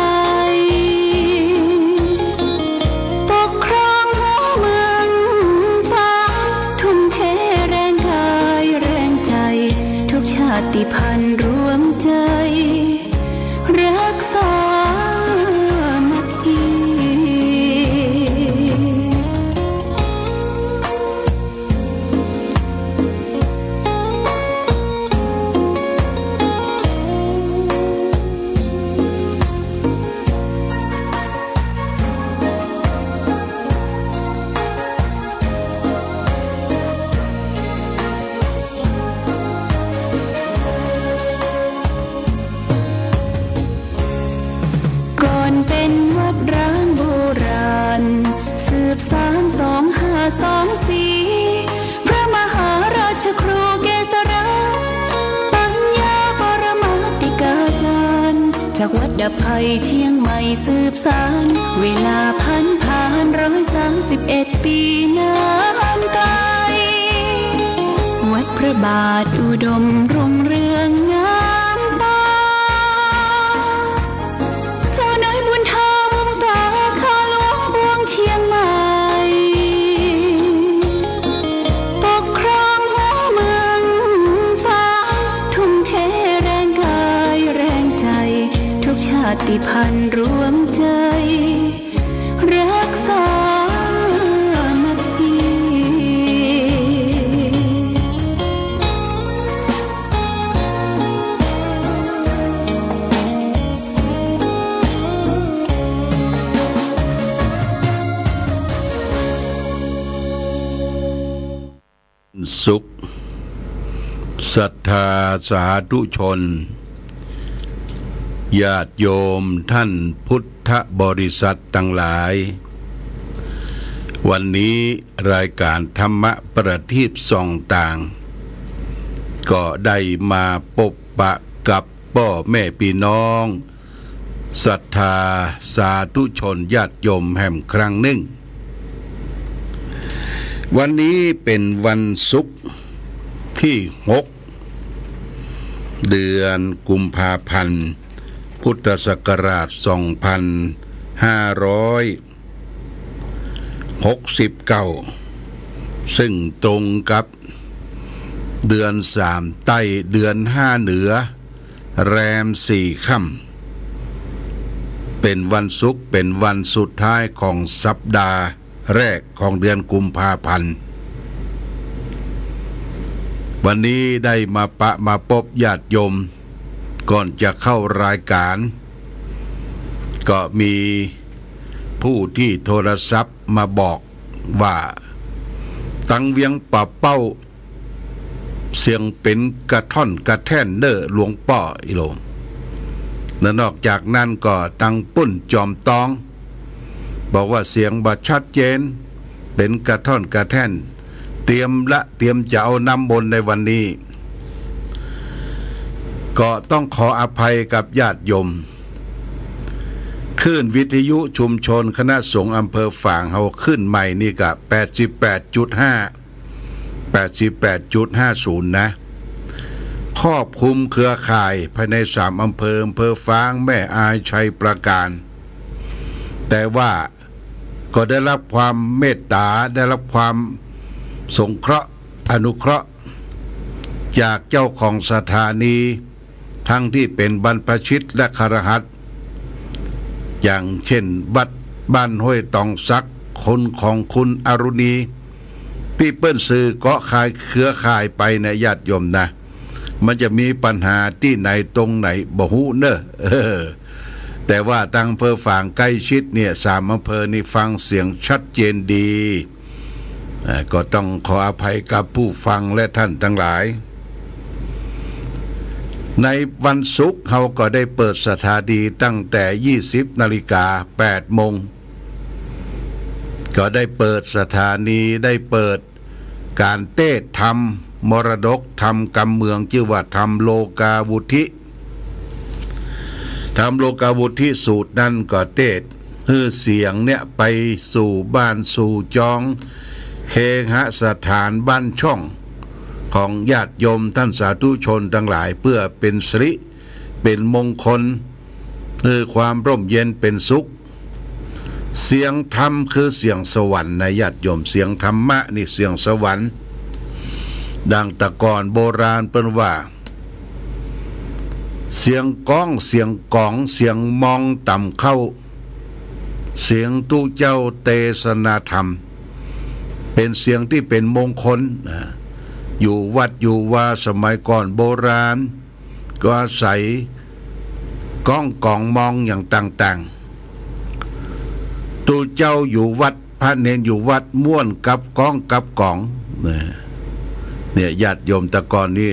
ปกครองหัวเมืองฟ้า ทุ่มเทแรงกายแรงใจ ทุกชาติพันธุ์รวมใจ รักสามัคคี ก่อนเป็นวัดร้างโบราณ สืบสานสองห้าสองสี่ พระมหาราชครูเกษรา ปัญญาปรมาติกาจารย์ จากวัดดับภัยเชียงใหม่สืบสาน เวลาผันผานร้อยสามสิบเอ็ด ปีนานไกล วัดพระบาทอุดมรุ่งเรืองงามตา เจ้าน้อยบุญธรรมวงศา ข้าหลวงปวงเชียงใหม่ ปกครองหัวเมืองฟ้า ทุ่มเทแรงกายแรงใจ ทุกชาติพันธุ์รวมใจ รักสามัคคี สุข ศรัทธาสาธุชน ญาติโยมท่านพุทธบริษัทตังหลาย วันนี้รายก๋านธรรมะประทีปส่องต่าง ก็ได้มาปบปะกับป้อแม่ปี้น้อง ศรัทธาสาธุชนญาติโยมแหมครั้งนึ่ง วันนี้เป๋นวันศุกร์ตี้หก เดือนกุมภาพันธ์ พุทธศักราชสองพันห้าร้อย หกสิบเก้า ซึ่งตรงกับเดือนสามใต้ เดือนห้าเหนือ แรมสี่ค่ำ เป็นวันศุกร์ เป็นวันสุดท้ายของสัปดาห์แรกของเดือนกุมภาพันธ์ วันนี้ได้มาปะมาปบญาติโยม ก่อนจะเข้ารายการ ก็มีผู้ที่โทรศัพท์มาบอกว่า ตังเวียงป่าเป้า เสียงเป๋นกระท่อนกระแท่นเน่อหลวงป้อ อีโลม และนอกจากนั้นก็ตังปุ้นจอมตอง บอกว่าเสียงบ่ชัดเจน เป๋นกระท่อนกระแท่น เตรียมละ เตรียมจะเอาน้ำมนต์ในวันนี้ ก็ต้องขออภัยกับญาติโยม คลื่นวิทยุชุมชนคณะสงฆ์อำเภอฝางเฮาคลื่นใหม่นี่ก็ แปดสิบแปดจุดห้า แปดสิบแปดจุดห้าศูนย์ นะ ครอบคลุมเครือข่ายภายในสามอำเภอ อำเภอฝาง แม่อาย ชัยปราการ แต่ว่าก็ได้รับความเมตตา ได้รับความสงเคราะห์อนุเคราะห์ จากเจ้าของสถานี ทั้งที่เป๋นบรรพชิตและคฤหัสถ์ อย่างเช่น วัดบ้านห้วยตองสัก คนของคุณอรุณี ตี้เปิ้นสืบเกาะข่ายเครือข่ายไปนะญาติโยมนะ มันจะมีปัญหาตี้ไหนตรงไหนบ่ฮู้เน่อ เออ แต่ว่าตังอำเภอฝางใก้ชิดเนี่ย สามอำเภอนี่ฟังเสียงชัดเจนดี อ่า ก็ต้องขออภัยกับผู้ฟังและท่านตังหลาย ในวันศุกร์เฮาก็ได้เปิดสถานีตั้งแต่ ยี่สิบนาฬิกา แปดโมง ก็ได้เปิดสถานี ได้เปิดก๋านเตสน์ธรรมมรดกธรรมกำเมือง จื้อว่าธรรมโลกาวุทิ ธรรมโลกาวุทิสูตรนั้นก็เตสน์หื้อเสียงเนี่ยไปสู่บ้านสู่จอง เคหสถานบ้านช่องของญาติโยมท่านสาธุชนตังหลาย เปื้อเป๋นสิริ เป๋นมงคล หื้อความร่มเย็นเป๋นสุข เสียงธรรมคือเสียงสวรรค์นะญาติโยม เสียงธรรมะนี่เสียงสวรรค์ ดังแต่ก่อนโบราณเปิ้นว่า เสียงก้อง เสียงก๋อง เสียงมองต่ำเข้า เสียงตุ๊เจ้าเตสนาธรรม เป๋นเสียงตี้เป๋นมงคลนะ อยู่วัดอยู่วาสมัยก่อนโบราณ ก็อาศัยก้องก๋องมองอย่างต่างๆ ตุ๊เจ้าอยู่วัด พระเณรอยู่วัดม่วนกับก้องกับก๋อง เนี่ย เนี่ยญาติโยมแต่ก่อนนี่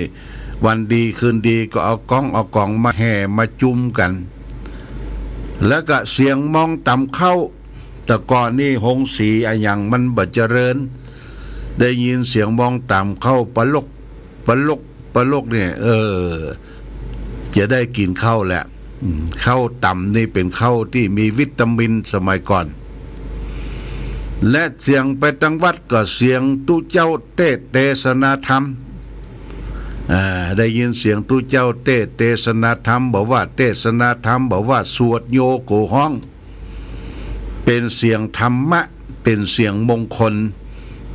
วันดีคืนดีก็เอาก้องเอาก๋องมาแห่มาจุมกั๋น แล้วก็เสียงมองต่ำเข้า แต่ก่อนนี่โฮงสีอะหยังมันบ่เจริญ ได้ยินเสียงมองต่ำเข้าปะลก ปะลก ปะลกเนี่ย เออ จะได้กิ๋นข้าวแหละ อืม ข้าวต่ำนี่เป๋นข้าวตี้มีวิตามินสมัยก่อน และเสียงไปตังวัดก็เสียงตุ๊เจ้าเตสน์เตสนาธรรม อ่า ได้ยินเสียงตุ๊เจ้าเตสน์เตสนาธรรม บ่ว่าเตสนาธรรม บ่ว่าสวดโยโกฮ้อง เป๋นเสียงธรรมะ เป๋นเสียงมงคล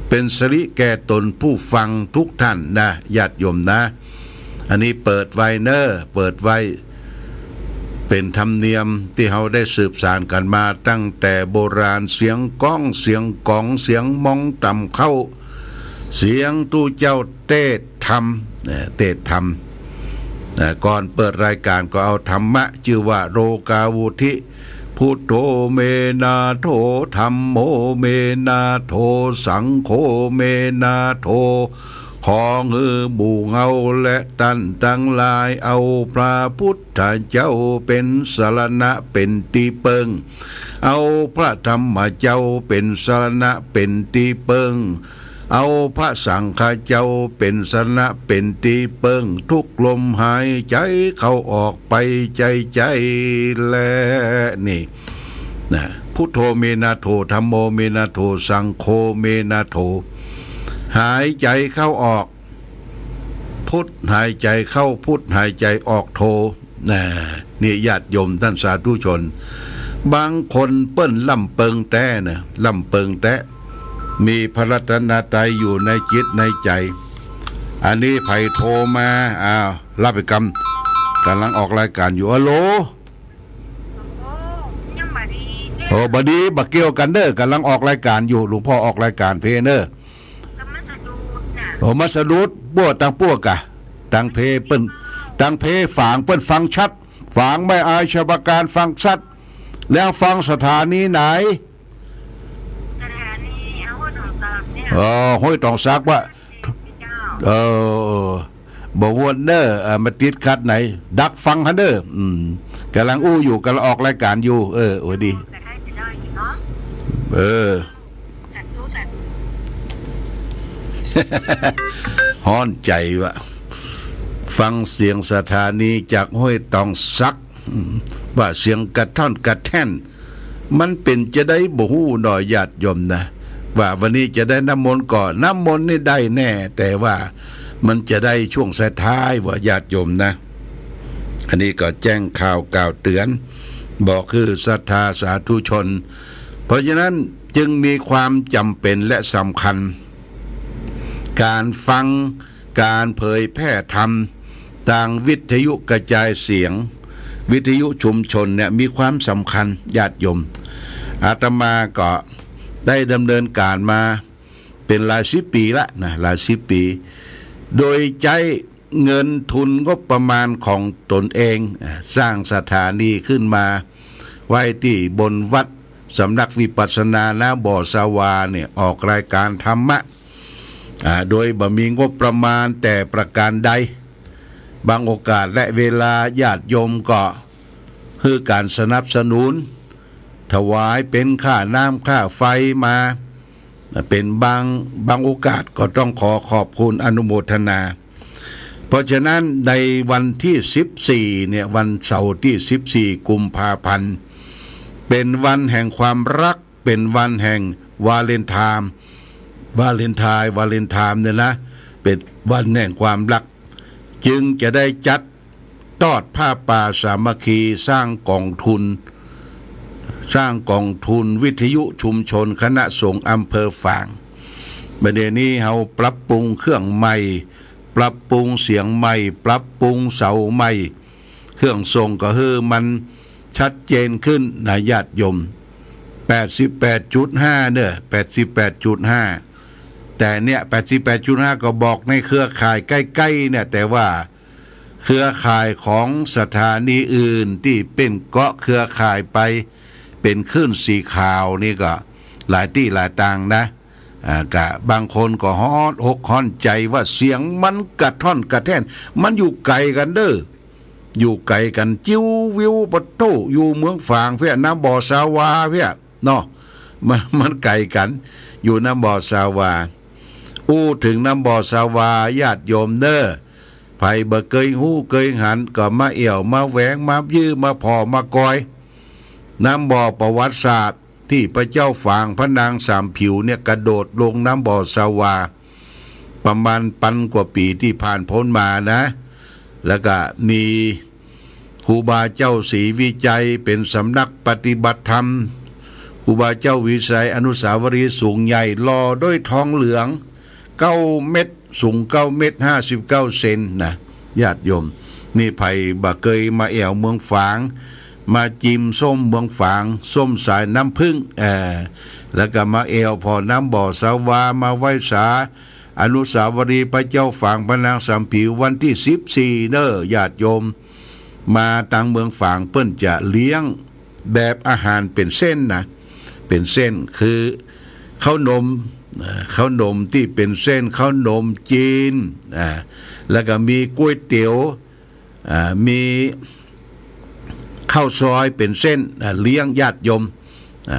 เป๋นสิริแก่ตนผู้ฟังทุกท่านนะ ญาติโยมนะ อันนี้เปิดไว้เน่อ เปิดไว้ เป๋นธรรมเนียมตี้เฮาได้สืบสานกั๋นมาตั้งแต่โบราณ เสียงก้อง เสียงก๋อง เสียงมองต่ำเข้า เสียงตุ๊เจ้าเตสน์ธรรม เอ่อ เตสน์ธรรม เอ่อ ก่อนเปิดรายการก็เอาธรรมะ จื้อว่าโลกาวุทิ พุทโธ เม นาโถ ธัมโม เม นาโถ สังโฆ เม นาโถ ขอหื้อหมู่เฮาและต้านตังหลาย เอาพระพุทธเจ้าเป๋นสรณะเป๋นตี้เปิ้ง เอาพระธรรมเจ้าเป๋นสรณะเป๋นตี้เปิ้ง เอาพระสังฆเจ้าเป๋นสรณะเป๋นตี้เปิ้ง ทุกลมหายใจ๋เข้าออกไปใจ้ๆ แล นี่นะ พุทโธ เม นาโถ ธัมโม เม นาโถ สังโฆ เม นาโถ หายใจ๋เข้าออก พุทหายใจ๋เข้า พุทหายใจ๋ออก โธ นะ นี่ญาติโยมต้านสาธุชน บางคนเปิ้นล่ำเปิงแต๊นะ ล่ำเปิงแต๊ มีพระรัตนตรัยอยู่ในจิตในใจ๋ อันนี้ใผโทรมา อ้าว ฮัลโหล กำลังออกรายการอยู่ ฮัลโหล โอ้ บ่ดี บ่เกี่ยวกั๋นเน่อ กำลังออกรายการอยู่ หลวงพ่อออกรายการเพเน่อ โอ้ มาสะดุด บั้วตังปั้วก่ะ ตังเพเปิ้น ตังเพฝางเปิ้นฟังชัด ฝางไม่อายชาวบ้านฟังชัด แล้วฟังสถานีไหน สถานีห้วยตองสักเนี่ย อ๋อ ห้วยตองสักวะ เจ้า เออ บ่วนเน่อ เอ่อ มาติดขัดไหน ดักฟังหั้นเน่อ อืม กำลังอู้อยู่ กำลังออกรายการอยู่ เออ โอ้ยดี แต่ใครจะได้อยู่เนาะ เออ สาธุ สาธุ ฮ้อนใจ๋วะ ฟังเสียงสถานีจากห้วยตองสัก อืม ว่าเสียงกระท่อนกระแท่น มันเป๋นจาใดบ่ฮู้เนาะญาติโยมนะ ว่าวันนี้จะได้น้ำมนต์ก่อ น้ำมนต์นี่ได้แน่ แต่ว่ามันจะได้ช่วงท้ายๆ ว่าญาติโยมนะ อันนี้ก็แจ้งข่าวกล่าวเตื๋อน บอกคือศรัทธาสาธุชน เพราะฉะนั้นจึงมีความจ๋ำเป๋นและสำคัญ ก๋านฟัง ก๋านเผยแพร่ธรรมตางวิทยุกระจายเสียง วิทยุชุมชนเนี่ยมีความสำคัญญาติโยม อาตมาก็ได้ดำเนินก๋านมาเป๋นหลายสิบปี๋ละนะ หลายสิบปี๋ โดยใจ๊เงินทุนงบประมาณของตนเอง อ่า สร้างสถานีขึ้นมาไว้ตี้บนวัดสำนักวิปัสสนาน้ำบ่อสาวาเนี่ย ออกรายการธรรมะ อ่า โดยบ่มีงบประมาณแต่ประการใด บางโอกาสและเวลาญาติโยมก็หื้อก๋านสนับสนุน ถวายเป๋นค่าน้ำค่าไฟมา เป๋นบาง บางโอกาสก็ต้องขอขอบคุณอนุโมทนา เพราะฉะนั้นในวันตี้สิบสี่เนี่ย วันเสาร์ตี้สิบสี่กุมภาพันธ์ เป๋นวันแห่งความฮัก เป๋นวันแห่งวาเลนไทน์ วาเลนไทน์ วาเลนไทน์เนี่ยนะ เป๋นวันแห่งความฮัก จึงจะได้จัดตอดผ้าป่าสามัคคี สร้างก๋องทุน สร้างก๋องทุนวิทยุชุมชนคณะสงฆ์อำเภอฝาง บ่าเดี่ยวนี้เฮาปรับปรุงเครื่องใหม่ ปรับปรุงเสียงใหม่ ปรับปรุงเสาใหม่ เครื่องส่งก็หื้อมันชัดเจนขึ้นนะญาติโยม แปดสิบแปดจุดห้าเน่อ แปดสิบแปดจุดห้า แต่เนี่ย แปดสิบแปดจุดห้า ก็บอกในเครือข่ายใก้ๆ เนี่ย แต่ว่าเครือข่ายของสถานีอื่นตี้เป๋นเกาะเครือข่ายไป เป๋นคลื่นสีขาวนี่ก็หลายตี้หลายตางนะ อ่า กะบางคนก็ฮ้อนอกฮ้อนใจ๋ว่าเสียงมันกระท่อนกระแท่น มันอยู่ไก๋กั๋นเน่อ อยู่ไก๋กั๋น จิ๊ววิว ปะโต้ อยู่เมืองฝางเพี้ย น้ำบ่อสาวาเพี้ยเนาะ มัน มันไก๋กั๋น อยู่น้ำบ่อสาวา อู้เถิงน้ำบ่อสาวาญาติโยมเน่อ ใผบ่เกยฮู้เกยหันก็มาแอ่วมาแหวงมายื้อมาผ่อมากอย น้ำบ่อประวัติศาสตร์ ตี้พระเจ้าฝางพระนางสามผิวเนี่ยกระโดดลงน้ำบ่อสาวา ประมาณปันกว่าปี๋ตี้ผ่านป๊นมานะ แล้วก็มีครูบาเจ้าศรีวิชัยเป๋นสำนักปฏิบัติธรรม ครูบาเจ้าวิชัยอนุสาวรีย์สูงใหญ่ หล่อด้วยทองเหลือง เก้าเม็ด สูงเก้าเม็ดห้าสิบเก้าเซนนะ ญาติโยม นี่ใผบ่เกยมาแอ่วเมืองฝาง มาจิมส้มเมืองฝาง ส้มสายน้ำผึ้ง เอ่อ แล้วก็มาแอ่วผ่อน้ำบ่อสาวา มาไหว้สาอนุสาวรีย์พระเจ้าฝางพระนางสามผิว วันตี้สิบสี่เน่อ ญาติโยม มาตางเมืองฝางเปิ้นจะเลี้ยง แบบอาหารเป๋นเส้นนะ เป๋นเส้น คือข้าวนม เอ่อ ข้าวนมตี้เป๋นเส้น ข้าวนมจีน อ่า แล้วก็มีก๋วยเตี๋ยว อ่า มีข้าวซอยเป๋นเส้น อ่า เลี้ยงญาติโยม อ่า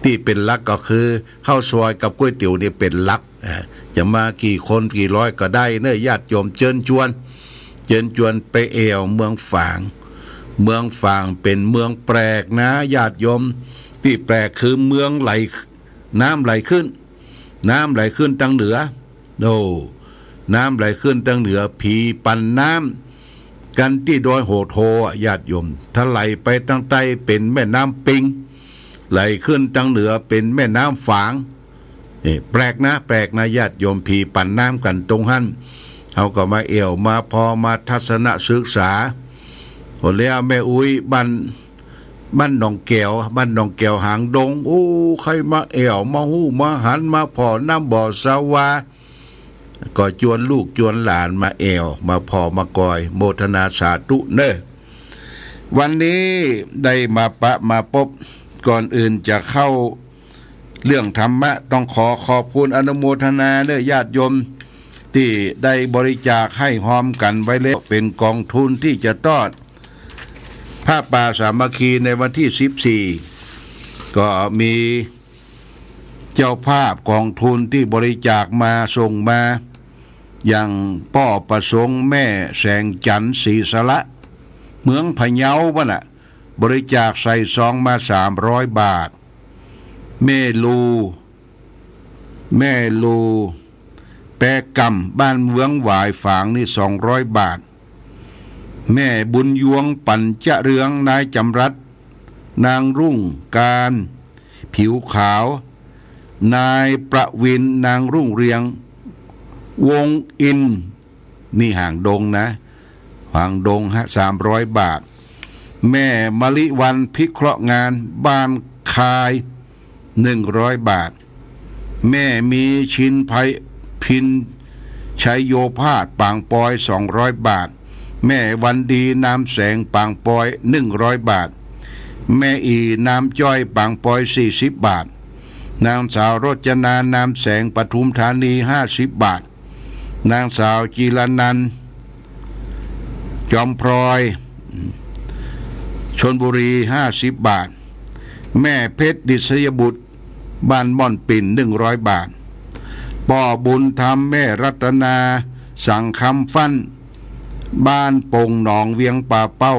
ตี้เป๋นหลักก็คือข้าวซอยกับก๋วยเตี๋ยวเนี่ยเป๋นหลัก อ่า จะมากี่คนกี่ร้อยก็ได้เน่อ ญาติโยม เจิญจวน เจิญจวนไปแอ่วเมืองฝาง เมืองฝางเป๋นเมืองแปลกนะ ญาติโยม ตี้แปลกคือเมืองไหล น้ำไหลขึ้น น้ำไหลขึ้นตางเหนือ โอ้ น้ำไหลขึ้นตางเหนือ ผีปั่นน้ำกั๋นตี้ดอยโหดโหอ่ะ ญาติโยม ถ้าไหลไปตางใต้เป๋นแม่น้ำปิง ไหลขึ้นตางเหนือเป๋นแม่น้ำฝาง นี่แปลกนะ แปลกนะ ญาติโยม ผีปั๋นน้ำกั๋นตรงหั้น เฮาก็มาแอ่วมาผ่อมาทัศนศึกษา โอ้ แล้วแม่อุ๊ยบ้าน บ้านหนองแก๋ว บ้านหนองแก๋วหางดง โอ้ ใค่มาแอ่ว มาฮู้ มาหัน มาผ่อน้ำบ่อสะวา ก็จวนลูกจวนหลานมาแอ่ว มาผ่อ มากอย โมทนาสาธุเน่อ วันนี้ได้มาปะมาปบ ก่อนอื่นจะเข้าเรื่องธรรมะ ต้องขอขอบคุณอนุโมทนาเน่อญาติโยม ตี้ได้บริจาคหื้อฮอมกั๋นไว้แล้ว เป๋นกองทุนตี้จะตอดผ้าป่าสามัคคีในวันตี้สิบสี่ ก็มีเจ้าภาพกองทุนตี้บริจาคมา ส่งมา อย่างป้อประสงค์ แม่แสงจันทร์ ศรีสะหละ เมืองพะเยาบ่าน่ะ บริจาคใส่ซองมาสามร้อยบาท แม่ลู แม่ลู แปกำ บ้านเมืองหวายฝางนี่สองร้อยบาท แม่บุญยวง ปั๋นจะเรือง นายจำรัด นางรุ่งการ ผิวขาว นายประวิน นางรุ่งเรือง วงศ์อินทร์ นี่หางดงนะ หางดงฮะ สามร้อยบาท แม่มะลิวัลย์ พิเคราะห์งาน บ้านคาย หนึ่งร้อยบาท แม่มีชินไพ พินชัยโยภาส ปางปอย สองร้อยบาท แม่วันดี นามแสง ปางปอย หนึ่งร้อยบาท แม่อี่ นามจ้อย ปางปอย สี่สิบบาท นางสาวรจนา นามแสง ปทุมธานี ห้าสิบบาท นางสาวจีรนันท์ จอมพลอย ชลบุรี ห้าสิบบาท แม่เพชร ดิษยบุตร บ้านม่อนปิ่น หนึ่งร้อยบาท ป้อบุญธรรม แม่รัตนา สังคำฟั่น บ้านโป่งหนอง เวียงป่าเป้า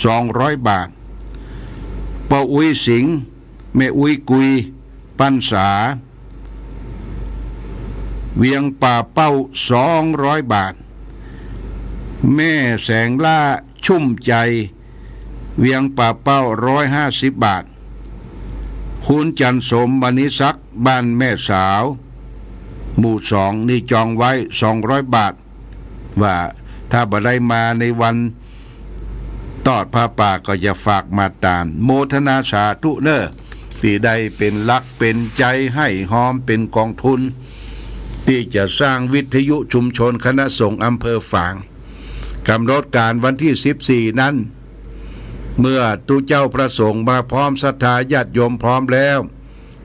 สองร้อยบาท ป้ออุ๊ยสิงห์ แม่อุ๊ยกุย ปันสา เวียงป่าเป้า สองร้อยบาท แม่แสงล่า ชุ่มใจ เวียงป่าเป้า ร้อยห้าสิบบาท คุณจันทร์สม มณีศักดิ์ บ้านแม่สาว หมู่สอง นี่จองไว้ สองร้อยบาท ว่าถ้าบ่ได้มาในวันตอดผ้าป่าก็จะฝากมาตาน โมทนาสาธุเน่อ ตี้ได้เป๋นหลักเป๋นใจ๋หื้อฮอมเป๋นกองทุน ตี้จะสร้างวิทยุชุมชนคณะสงฆ์อำเภอฝาง ก๋ำหนดก๋านวันตี้สิบสี่นั้น เมื่อตุ๊เจ้าพระสงฆ์มาพร้อม ศรัทธาญาติโยมพร้อมแล้ว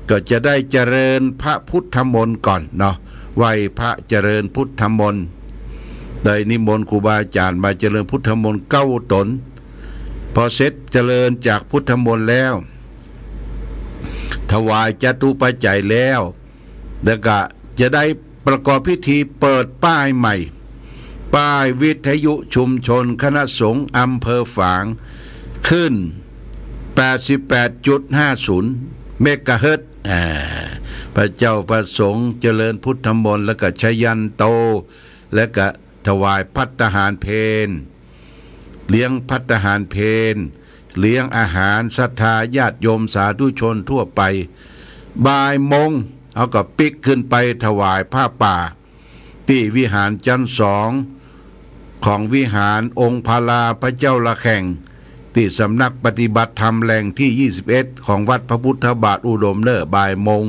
ก็จะได้เจริญพระพุทธมนต์ก่อนเนาะ ไหว้พระเจริญพุทธมนต์ ได้นิมนต์ครูบาอาจ๋ารย์มาเจริญพุทธมนต์เก้าต๋น พอเสร็จเจริญจากพุทธมนต์แล้ว ถวายจตุปัจจัยแล้ว แล้วก็จะได้ประกอบพิธีเปิดป้ายใหม่ ป้ายวิทยุชุมชนคณะสงฆ์อำเภอฝาง คลื่น แปดสิบแปดจุดห้าศูนย์ เมกะเฮิรตซ์ อ่า พระเจ้าพระสงฆ์เจริญพุทธมนต์ แล้วก็ชยันโต แล้วก็ถวายภัตตาหารเพล เลี้ยงภัตตาหารเพล เลี้ยงอาหารศรัทธาญาติโยมสาธุชนทั่วไป บ่ายโมง เฮาก็ปิ๊กขึ้นไปถวายผ้าป่า ตี้วิหารจั๊นสอง ของวิหารองค์พระลาพระเจ้าระแข่ง ตี้สำนักปฏิบัติธรรมแหล่งตี้ยี่สิบเอ็ด ของวัดพระพุทธบาทอุดมเน่อ บ่ายโมง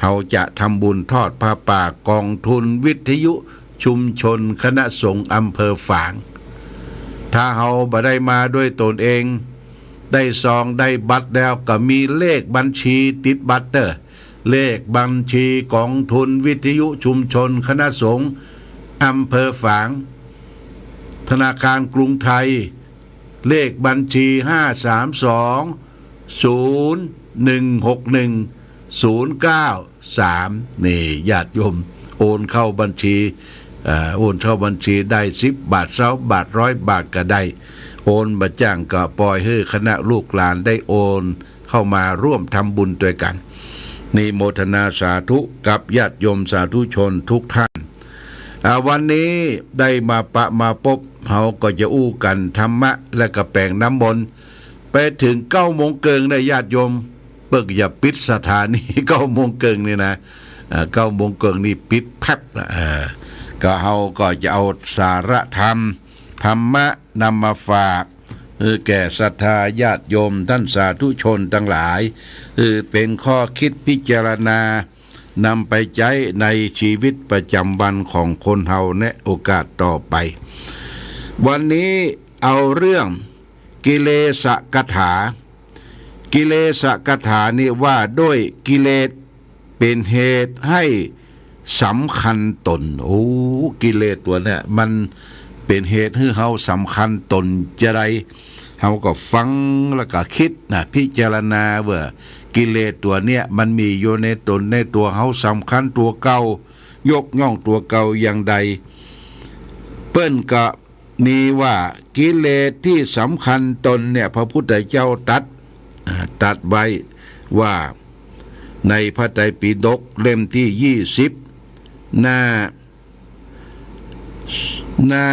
เฮาจะทำบุญทอดผ้าป่ากองทุนวิทยุชุมชนคณะสงฆ์อำเภอฝาง ถ้าเฮาบ่ได้มาด้วยตนเอง ได้ซองได้บัตรแล้วก็มีเลขบัญชีติดบัตรเน่อ เลขบัญชีกองทุนวิทยุชุมชนคณะสงฆ์อำเภอฝาง ธนาคารกรุงไทย เลขบัญชี ห้าสามสอง ศูนย์หนึ่งหกหนึ่ง ศูนย์เก้าสาม นี่ญาติโยม โอนเข้าบัญชี เอ่อ โอนเข้าบัญชีได้สิบบาท ซาวบาท ร้อยบาทก็ได้ โอนบ่จ้างก็ปล่อยหื้อคณะลูกหลานได้โอนเข้ามาร่วมทำบุญตวยกั๋น นี่โมทนาสาธุกับญาติโยมสาธุชนทุกท่าน อ่า วันนี้ได้มาปะมาปบ เฮาก็จะอู้กั๋นธรรมะ และก็แป๋งน้ำมนต์ ไปเถิงเก้าโมงเกิ่งนะญาติโยม เปิ้นจะปิดสถานี เก้าโมงเกิ่งนี่นะ อ่า เก้าโมงเกิ่งนี่ปิดแป๊บนะ อ่า ก็เฮาก็จะเอาสาระธรรม ธรรมะนำมาฝาก เออ แก่ศรัทธาญาติโยมท่านสาธุชนตังหลาย เออ เป๋นข้อคิดพิจารณานำไปใจ๊ในชีวิตประจำวันของคนเฮาในโอกาสต่อไป วันนี้เอาเรื่องกิเลสกถา กิเลสกถานี่ว่าโดยกิเลสเป๋นเหตุหื้อสำคัญตน โอ้ กิเลสตั๋วเนี่ยมันเป๋นเหตุหื้อเฮาสำคัญตนจาใด เฮาก็ฟังแล้วก็กึ๊ดนะ พิจารณาว่ากิเลสตั๋วเนี่ยมันมีอยู่ในต๋นในตั๋วเฮา สำคัญตั๋วเก่า ยกย่องตั๋วเก่าอย่างใด เปิ้นก็ นี่ว่ากิเลสตี้สำคัญตนเนี่ย พระพุทธเจ้าตรัส อ่า ตรัสไว้ว่าในพระไตรปิฎกเล่มตี้ยี่สิบ หน้า หน้า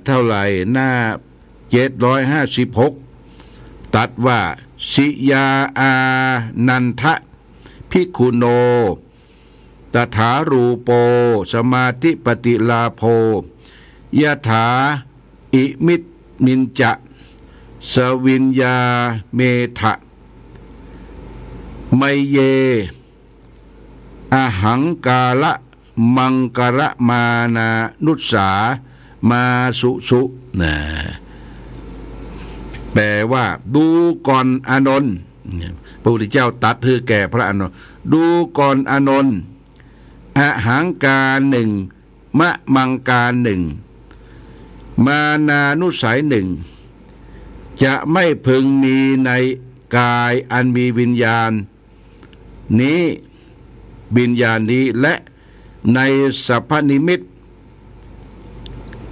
เท่าไหร่ หน้าเจ็ดร้อยห้าสิบหก ตรัสว่า สิยาอานันทะ ภิกขุโน ตถารูโป สมาธิปฏิลาโภ ยถา อิมิสมิญจะ สวิญญาเมถะ ไมเย อหังการะ มังกรมานานุสสามาสุสุ นะ แปลว่า ดูก่อนอานนท์ พระพุทธเจ้าตรัสหื้อแก่พระอานนท์ ดูก่อนอานนท์ อหังการหนึ่ง มะมังการหนึ่ง มานานุสัยหนึ่ง จะไม่พึงมีในกายอันมีวิญญาณนี้ วิญญาณนี้ และในสัพพนิมิต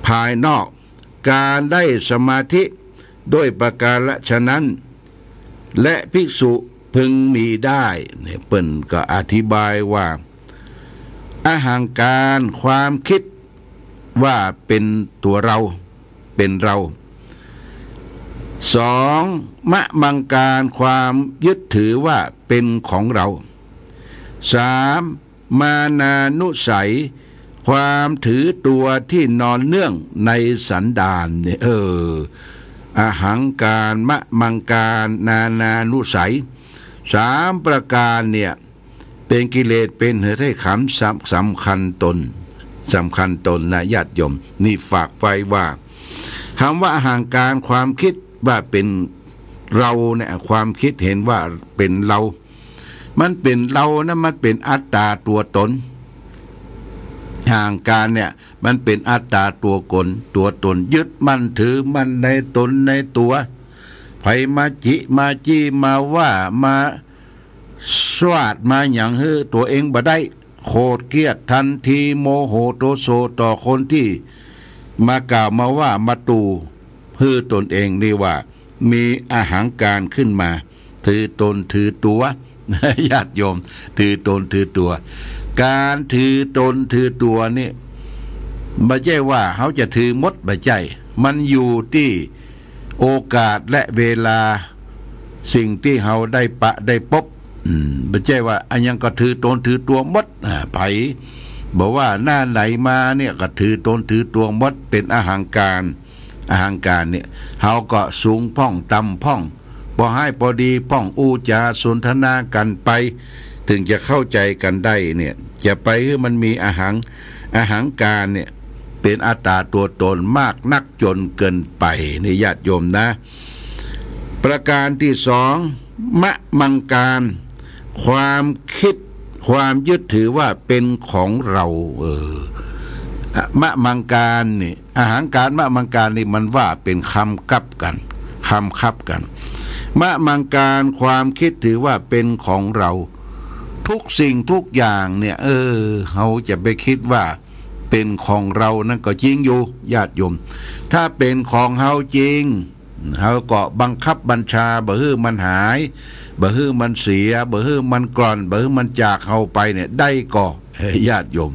ภายนอก การได้สมาธิด้วยประการฉะนั้น และภิกษุพึงมีได้ เนี่ย เปิ้นก็อธิบายว่า อหังการ ความกึ๊ดว่าเป๋นตั๋วเรา เป๋นเรา สอง มะมังการ ความยึดถือว่าเป๋นของเรา สาม มานานุสัย ความถือตั๋วตี้นอนเนื่องในสันดาน เนี่ย เออ อหังการ มะมังการ มานานุสัย สามประการเนี่ย เป๋นกิเลส เป๋นหื้อหื้อสำ สำคัญตน สำคัญตนนะญาติโยม นี่ฝากไว้ว่า กำว่าอหังการ ความกึ๊ดว่าเป๋นเราเนี่ย ความกึ๊ดหันว่าเป๋นเรา มันเป๋นเรานะ มันเป๋นอัตตาตั๋วตน อหังการเนี่ย มันเป๋นอัตตาตั๋วตน ตั๋วตน ยึดมั่นถือมั่นในต๋นในตั๋ว ใผมาจิมาจี้มาว่ามาสวาดมาหยังหื้อตั๋วเองบ่ได้ โกรธเกลียดทันที โมโหโทโสต่อคนตี้มากล่าวมาว่ามาตู่หื้อตนเอง นี่ว่ามีอหังการขึ้นมา ถือตนถือตั๋ว ญาติโยม ถือตนถือตั๋ว ก๋านถือตนถือตั๋วนี่ บ่ใจ้ว่าเฮาจะถือหมด บ่ใจ้ มันอยู่ตี้โอกาสและเวลา สิ่งตี้เฮาได้ปะได้ปบ อืม บ่ใจ้ว่าอะหยังก็ถือตนถือตั๋วหมด อ่า ใผบ่ว่าหน้าไหนมาเนี่ยก็ถือตนถือตั๋วหมด เป๋นอหังการ อหังการเนี่ย เฮาก็สูงพ่องต่ำพ่อง ปอฮ้ายปอดีพ่อง อู้จ๋าสนทนากั๋นไป เถิงจะเข้าใจ๋กั๋นได้เนี่ย จะไปหื้อมันมีอหัง อหังการเนี่ย เป๋นอัตตาตั๋วตนมากนักจ๋นเกินไป นี่ญาติโยมนะ ประการตี้สอง มะมังการ ความกึ๊ด ความยึดถือว่าเป๋นของเรา เออ อะ มะมังการนี่ อหังการ มะมังการนี่มันว่าเป๋นกำกับกั๋น กำกับกั๋น มะมังการ ความกึ๊ดถือว่าเป๋นของเรา ทุกสิ่งทุกอย่างเนี่ย เออ เฮาจะไปกึ๊ดว่าเป๋นของเรานั้นก็จริงอยู่ ญาติโยม ถ้าเป๋นของเฮาจริง เฮาก็บังคับบัญชาบ่หื้อมันหาย บ่หื้อมันเสีย บ่หื้อมันกร่อน บ่หื้อมันจากเฮาไปเนี่ย ได้ก่อ ญาติโยม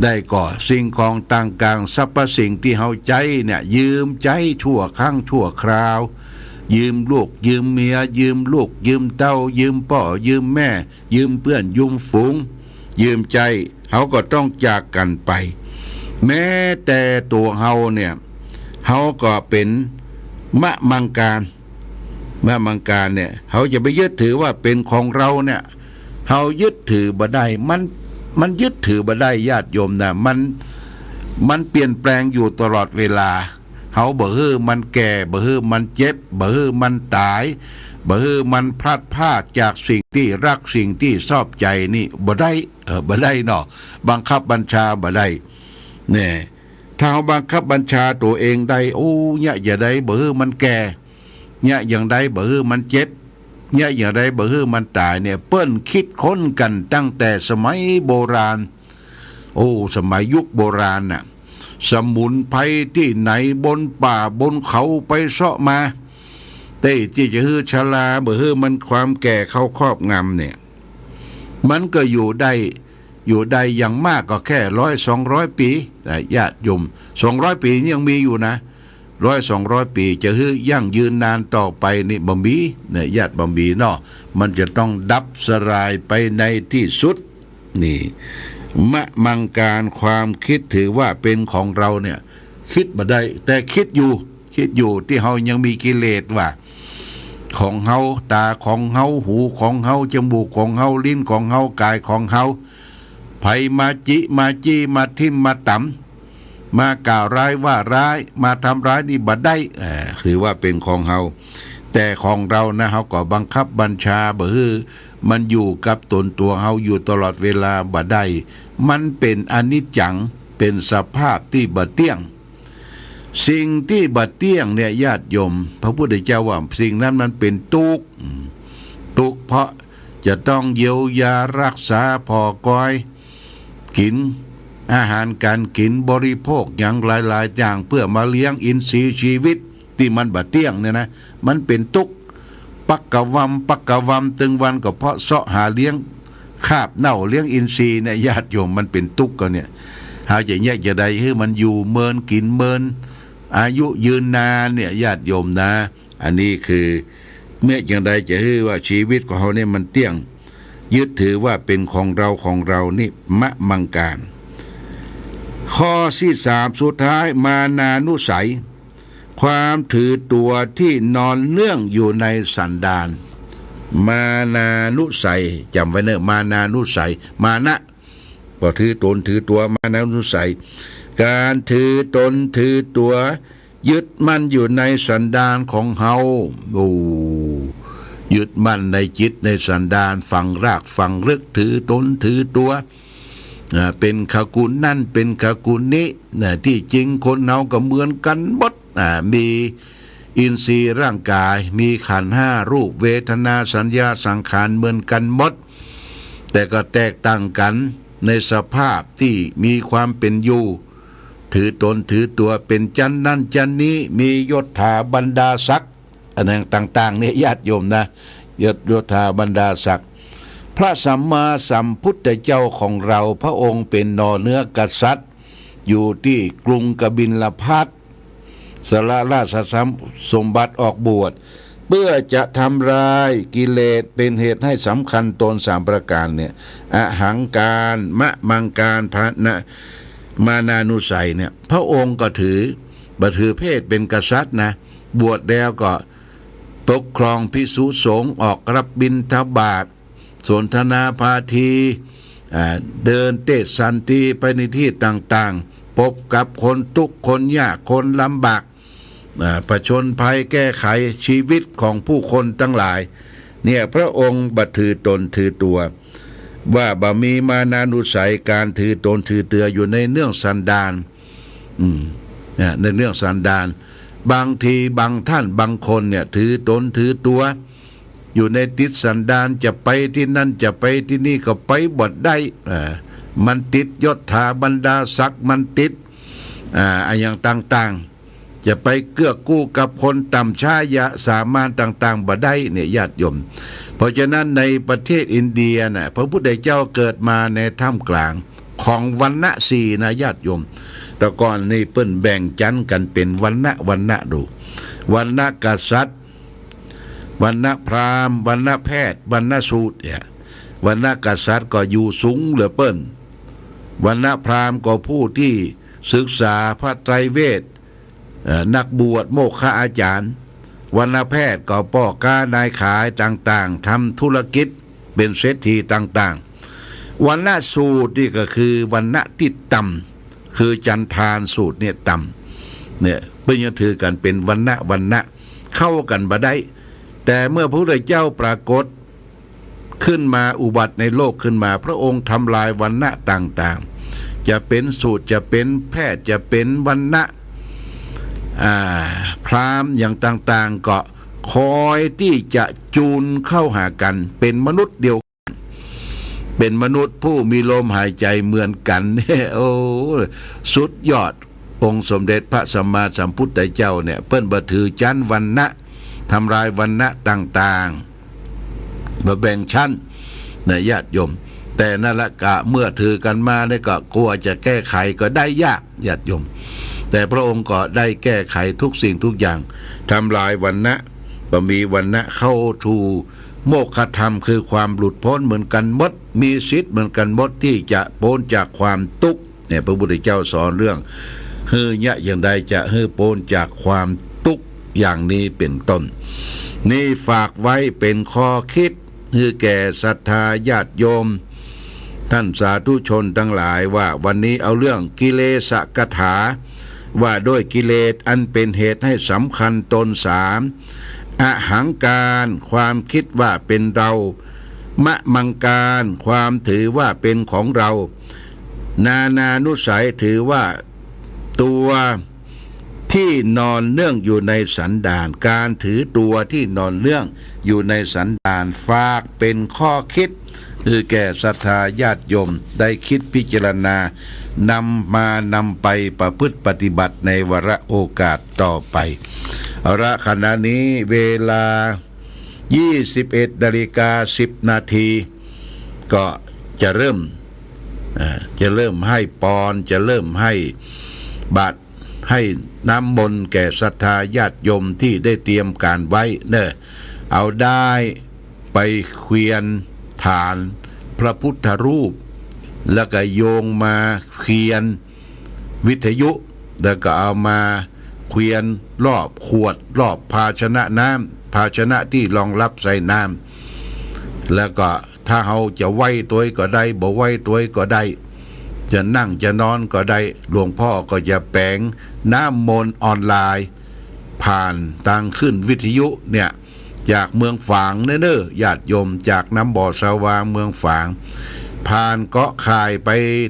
ได้ก่อ สิ่งของต่างๆ สรรพสิ่งตี้เฮาใจ๊เนี่ย ยืมใจ๊ชั่วครั้งชั่วคราว ยืมลูก ยืมเมีย ยืมลูก ยืมเต้า ยืมป้อ ยืมแม่ ยืมเปื้อน ยืมฝูง ยืมใจ๊ เฮาก็ต้องจากกั๋นไป แม้แต่ตั๋วเฮาเนี่ย เฮาก็เป๋นมะมังการ มะมังการเนี่ย เฮาจะไปยึดถือว่าเป๋นของเฮาเนี่ย เฮายึดถือบ่ได้ มัน มันยึดถือบ่ได้ ญาติโยมนะ มัน มันเปลี่ยนแปลงอยู่ตลอดเวลา เฮาบ่หื้อมันแก่ บ่หื้อมันเจ็บ บ่หื้อมันต๋าย บ่หื้อมันพลัดพรากจากสิ่งตี้ฮัก สิ่งตี้ชอบใจ๋นี่ บ่ได้ เออ บ่ได้เนาะ บังคับบัญชาบ่ได้ แน่ ถ้าเฮาบังคับบัญชาตั๋วเองได้ โอ้ เยียะจะใดบ่หื้อมันแก่ เยียะอย่างใดบ่หื้อมันเจ็บ เยียะอย่างใดบ่หื้อมันต๋ายเนี่ย เปิ้นคิดค้นกั๋นตั้งแต่สมัยโบราณ โอ้ สมัยยุคโบราณน่ะ สมุนไพรตี้ไหนบนป่าบนเขาไปเซาะมา ตี้จะหื้อชรา บ่หื้อมันความแก่เข้าครอบงำเนี่ย มันก็อยู่ได้ อยู่ได้อย่างมากก็แค่ร้อยสองร้อยปี๋ นะ ญาติโยม สองร้อยปี๋นี่ยังมีอยู่นะ ร้อยสองร้อยปี๋ จะหื้อยั่งยืนนานต่อไปนี่บ่มี นะ ญาติ บ่มีเนาะ มันจะต้องดับสลายไปในตี้สุด นี่ มะมังการ ความคิดถือว่าเป๋นของเฮาเนี่ย คิดบ่ได้ แต่คิดอยู่ คิดอยู่ ตี้เฮายังมีกิเลสว่า ของเฮา ต๋าของเฮา หูของเฮา จมูกของเฮา ลิ้นของเฮา ก๋ายของเฮา ใผมาจิ มาจี้ มาทิ่ม มาต๋ำ มากล่าวร้ายว่าร้าย มาทำร้ายนี่บ่ได้ เอ่อ ถือว่าเป๋นของเฮา แต่ของเฮานะ เฮาก็บังคับบัญชาบ่หื้อมันอยู่กับต๋นตั๋วเฮาอยู่ตลอดเวลาบ่ได้ มันเป๋นอนิจจัง เป๋นสภาพตี้บ่เตี้ยง สิ่งตี้บ่เตี้ยงเนี่ย ญาติโยม พระพุทธเจ้าว่าสิ่งนั้นมันเป๋นตุ๊กข์ อืม ตุ๊กข์เพราะจะต้องเยียวยารักษาผ่อกอย กิ๋น อาหารก๋านกิ๋น บริโภคหยังหลายๆ อย่าง เปื้อมาเลี้ยงอินทรีย์ชีวิตตี้มันบ่เตี้ยงเนี่ยนะ มันเป๋นตุ๊กข์ ปักกะวำ ปักกะวำ ตึงวันก็เพราะเซาะหาเลี้ยงคาบเน่า เลี้ยงอินทรีย์เนี่ย ญาติโยม มันเป๋นตุ๊กข์ก็เนี่ย เฮาจะเยียะจะใดหื้อมันอยู่เมินกิ๋นเมิน อายุยืนนานเนี่ย ญาติโยมนะ อันนี้คือ เยียะอย่างใดจะหื้อว่าชีวิตของเฮาเนี่ยมันเตี้ยง ยึดถือว่าเป๋นของเฮา ของเฮานี่ มะมังการ ข้อตี้สามสุดท้าย มานานุสัย ความถือตั๋วตี้นอนเนื่องอยู่ในสันดาน มานานุสัย จ๋ำไว้เน่อ มานานุสัย มานะ ก็ถือต๋นถือตั๋ว มานานุสัย ก๋านถือต๋นถือตั๋ว ยึดมั่นอยู่ในสันดานของเฮา โอ้ ยึดมั่นในจิตในสันดาน ฝังรากฝังลึก ถือต๋นถือตั๋ว อ่า เป๋นขกุลนั่น เป๋นขกุลนี้ นะ ตี้จริงคนเฮาก็เหมือนกั๋นหมด อ่า มีอินทรีย์ร่างก๋าย มีขันธ์ห้า รูป เวทนา สัญญา สังขาร เหมือนกั๋นหมด แต่ก็แตกต่างกั๋นในสภาพตี้มีความเป๋นอยู่ ถือต๋นถือตั๋วเป๋นจั้นนั่นจั้นนี้ มียศถาบรรดาศักดิ์ อันนั้นต่างๆ เนี่ย ญาติโยมนะ ยศ ยศถาบรรดาศักดิ์ พระสัมมาสัมพุทธเจ้าของเฮา พระองค์เป๋นหน่อเนื้อกษัตริย์ อยู่ตี้กรุงกบิลพัสดุ์ สละราชสมบัติออกบวช เปื้อจะทำลายกิเลสเป๋นเหตุให้สำคัญตนสามประก๋านเนี่ย อหังการ มะมังการ พะนะ มานานุสัยเนี่ย พระองค์ก็ถือ บ่ถือเพศเป๋นกษัตริย์นะ บวชแล้วก็ปกครองภิกษุสงฆ์ ออกรับบิณฑบาต สนทนาพาที อ่า เดินเตสันตีไปในตี้ต่างๆ พบกับคนทุกข์คนยากคนลำบาก อ่า ผจญภัยแก้ไขชีวิตของผู้คนตังหลาย เนี่ย พระองค์บ่ถือต๋นถือตั๋ว ว่าบ่มีมานานุสัย ก๋านถือต๋นถือตั๋วอยู่ในเรื่องสันดาน อืม เนี่ย ในเรื่องสันดาน บางทีบางท่านบางคนเนี่ย ถือต๋นถือตั๋ว อยู่ในติดสันดาน จะไปตี้นั่น จะไปตี้นี่ก็ไปบ่ได้ อ่า มันติดยศถาบรรดาศักดิ์ มันติด อ่า อะหยังต่างๆ จะไปเกื้อกู้กับคนต่ำช้าเยียะสามานต่างๆ บ่ได้เนี่ย ญาติโยม เพราะฉะนั้นในประเทศอินเดียน่ะ พระพุทธเจ้าเกิดมาในท่ามกลางของวรรณะสี่นะ ญาติโยม แต่ก่อนนี่เปิ้นแบ่งจั้นกั๋นเป๋นวรรณะ วรรณะดู วรรณะกษัตริย์ วรรณะพราหมณ์ วรรณะแพทย์ วรรณะสูตรเนี่ย วรรณกษัตริย์ก็อยู่สูงเหลือเปิ้น วรรณพราหมณ์ก็ผู้ตี้ศึกษาพระไตรเวท เอ่อ นักบวชโมฆะอาจ๋ารย์ วรรณแพทย์ก็ป้อก๊านายขายต่างๆ ทำธุรกิจเป๋นเศรษฐีต่างๆ วรรณสูตรนี่ก็คือวรรณะตี้ต่ำ คือจันทานสูตรเนี่ยต่ำ เนี่ย เปิ้นยังถือกั๋นเป๋นวรรณะ วรรณะ เข้ากั๋นบ่ได้ แต่เมื่อพระพุทธเจ้าปรากฏ ขึ้นมาอุบัติในโลกขึ้นมา พระองค์ทำลายวรรณะต่างๆ จะเป๋นสูตร จะเป๋นแพทย์ จะเป๋นวรรณะ อ่า พราหมณ์อย่างต่างๆ ก็คอยตี้จะจูนเข้าหากั๋น เป๋นมนุษย์เดียวกั๋น เป๋นมนุษย์ผู้มีลมหายใจ๋เหมือนกั๋น โอ้ สุดยอด องค์สมเด็จพระสัมมาสัมพุทธเจ้าเนี่ย เปิ้นบ่ถือจั้นวรรณะ ทำลายวรรณะต่างๆ บ่แบ่งชั้นนะญาติโยม แต่นั่นละกะ เมื่อถือกั๋นมาเนี่ยก็กลัวจะแก้ไขก็ได้ยากญาติโยม แต่พระองค์ก็ได้แก้ไขทุกสิ่งทุกอย่าง ทำลายวรรณะ บ่มีวรรณะ เข้าถูกโมกขธรรม คือความหลุดพ้นเหมือนกั๋นหมด มีสิทธิ์เหมือนกั๋นหมดตี้จะป๊นจากความตุ๊กข์ เนี่ย พระพุทธเจ้าสอนเรื่อง หื้อเยียะอย่างใดจะหื้อป๊นจากความตุ๊กข์อย่างนี้เป๋นต้น นี่ฝากไว้เป๋นข้อคิด หื้อแก่ศรัทธาญาติโยม ท่านสาธุชนตังหลายว่า วันนี้เอาเรื่องกิเลสกถา ว่าด้วยกิเลสอันเป๋นเหตุให้สำคัญตนสาม อหังการ ความคิดว่าเป๋นเรา มะมังการ ความถือว่าเป๋นของเรา นานานุสัย ถือว่าตัวที่นอนเนื่องอยู่ในสันดาน การถือตัวที่นอนเนื่องอยู่ในสันดาน ฝากเป๋นข้อคิด หื้อแก่ศรัทธาญาติโยมได้คิดพิจารณา นำมา นำไปประพฤติปฏิบัติในวาระโอกาสต่อไป เอาละ ขณะนี้เวลา ยี่สิบเอ็ดนาฬิกาสิบนาที ก็จะเริ่ม อ่า จะเริ่มให้ปอน จะเริ่มให้บาตร ให้น้ำมนต์แก่ศรัทธาญาติโยมที่ได้เตรียมการไว้เน่อ เอาด้ายไปเขวียนฐานพระพุทธรูป แล้วก็โยงมาเขวียนวิทยุ แล้วก็เอามาเขวียนรอบขวด รอบภาชนะน้ำ ภาชนะที่รองรับใส่น้ำ แล้วก็ถ้าเฮาจะไหว้ตวยก็ได้ บ่ไหว้ตวยก็ได้ จะนั่งจะนอนก็ได้ หลวงพ่อก็จะแป๋งน้ำมนต์ออนไลน์ ผ่านตางคลื่นวิทยุเนี่ย จากเมืองฝางเน่อ เน่อ ญาติโยม จากน้ำบ่อสะวางเมืองฝาง ผ่านเกาะข่ายไป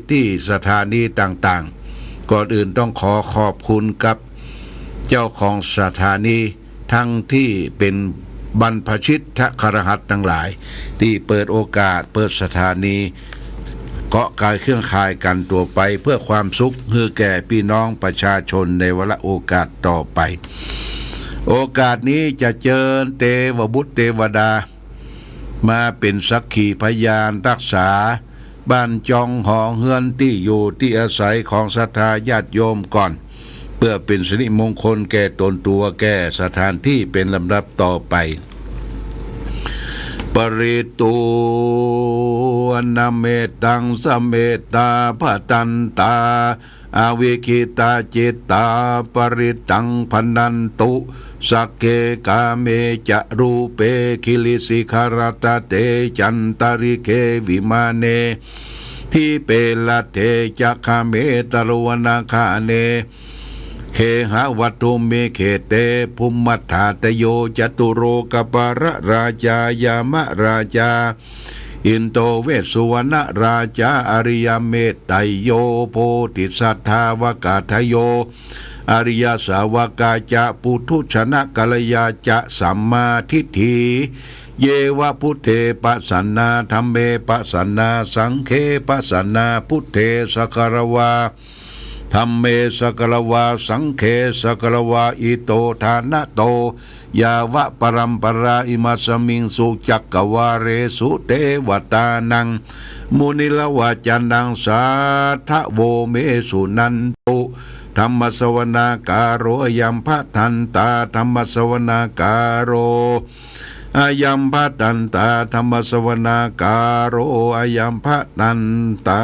ตี้สถานีต่างๆ ก่อนอื่นต้องขอขอบคุณกับเจ้าของสถานี ทั้งที่เป๋นบรรพชิตคฤหัสถ์ตังหลาย ตี้เปิดโอกาส เปิดสถานี เกาะกายเครื่องข่ายกั๋นต่อไป เพื่อความสุขหื้อแก่ปี้น้องประชาชนในวาระโอกาสต่อไป โอกาสนี้จะเจิญเตวบุตรเตวดา มาเป๋นสักขีพยานรักษาบ้านจองหอเฮือนตี้อยู่ตี้อาศัยของศรัทธาญาติโยมก่อน เพื่อเป๋นสิริมงคลแก่ตนตัว แก่สถานที่เป๋นลำดับต่อไป ปริตวณเมตตังสเมตตา ภะทันตา อวิคขิตาจิตตา ปริตตังภะนันตุ สักเข กาเม จะรูเป กิริสิขะรัตตะเต จันตะริเข วิมาเน ทีปะรัตเถ จะคาเม ตะโรวนาคาเน เขหะวัตถุมิคเขเต ภุมมัฏฐาตะโย จตุโลกปาละราชา ยามะราชา อินโดเวสสุวรรณราชา อริยเมตไตรโย โพธิสัตถาวกาทโย อริยสาวกาจะ ปุถุชนกัลยาจะ สัมมาทิฏฐิ เยวะ พุทเทปะสันนา ธัมเมปะสันนา สังเขปะสันนา พุทเทสะคะละวา ธัมเมสะคะละวา สังเขสะคะละวา อิโตทานะโต ยาวะปะรัมปะรา อิมัสสะมิงสุจักกะวาเลสุ เตวะตานัง มุนิรวะจานัง สาธะโว เม สุนันตุ ธัมมะสะวะนาคาโร อะยังภะทันตา ธัมมะสะวะนาคาโร Ayaṃ bhadantā dhammassavanakālo, ayaṃ bhadantā.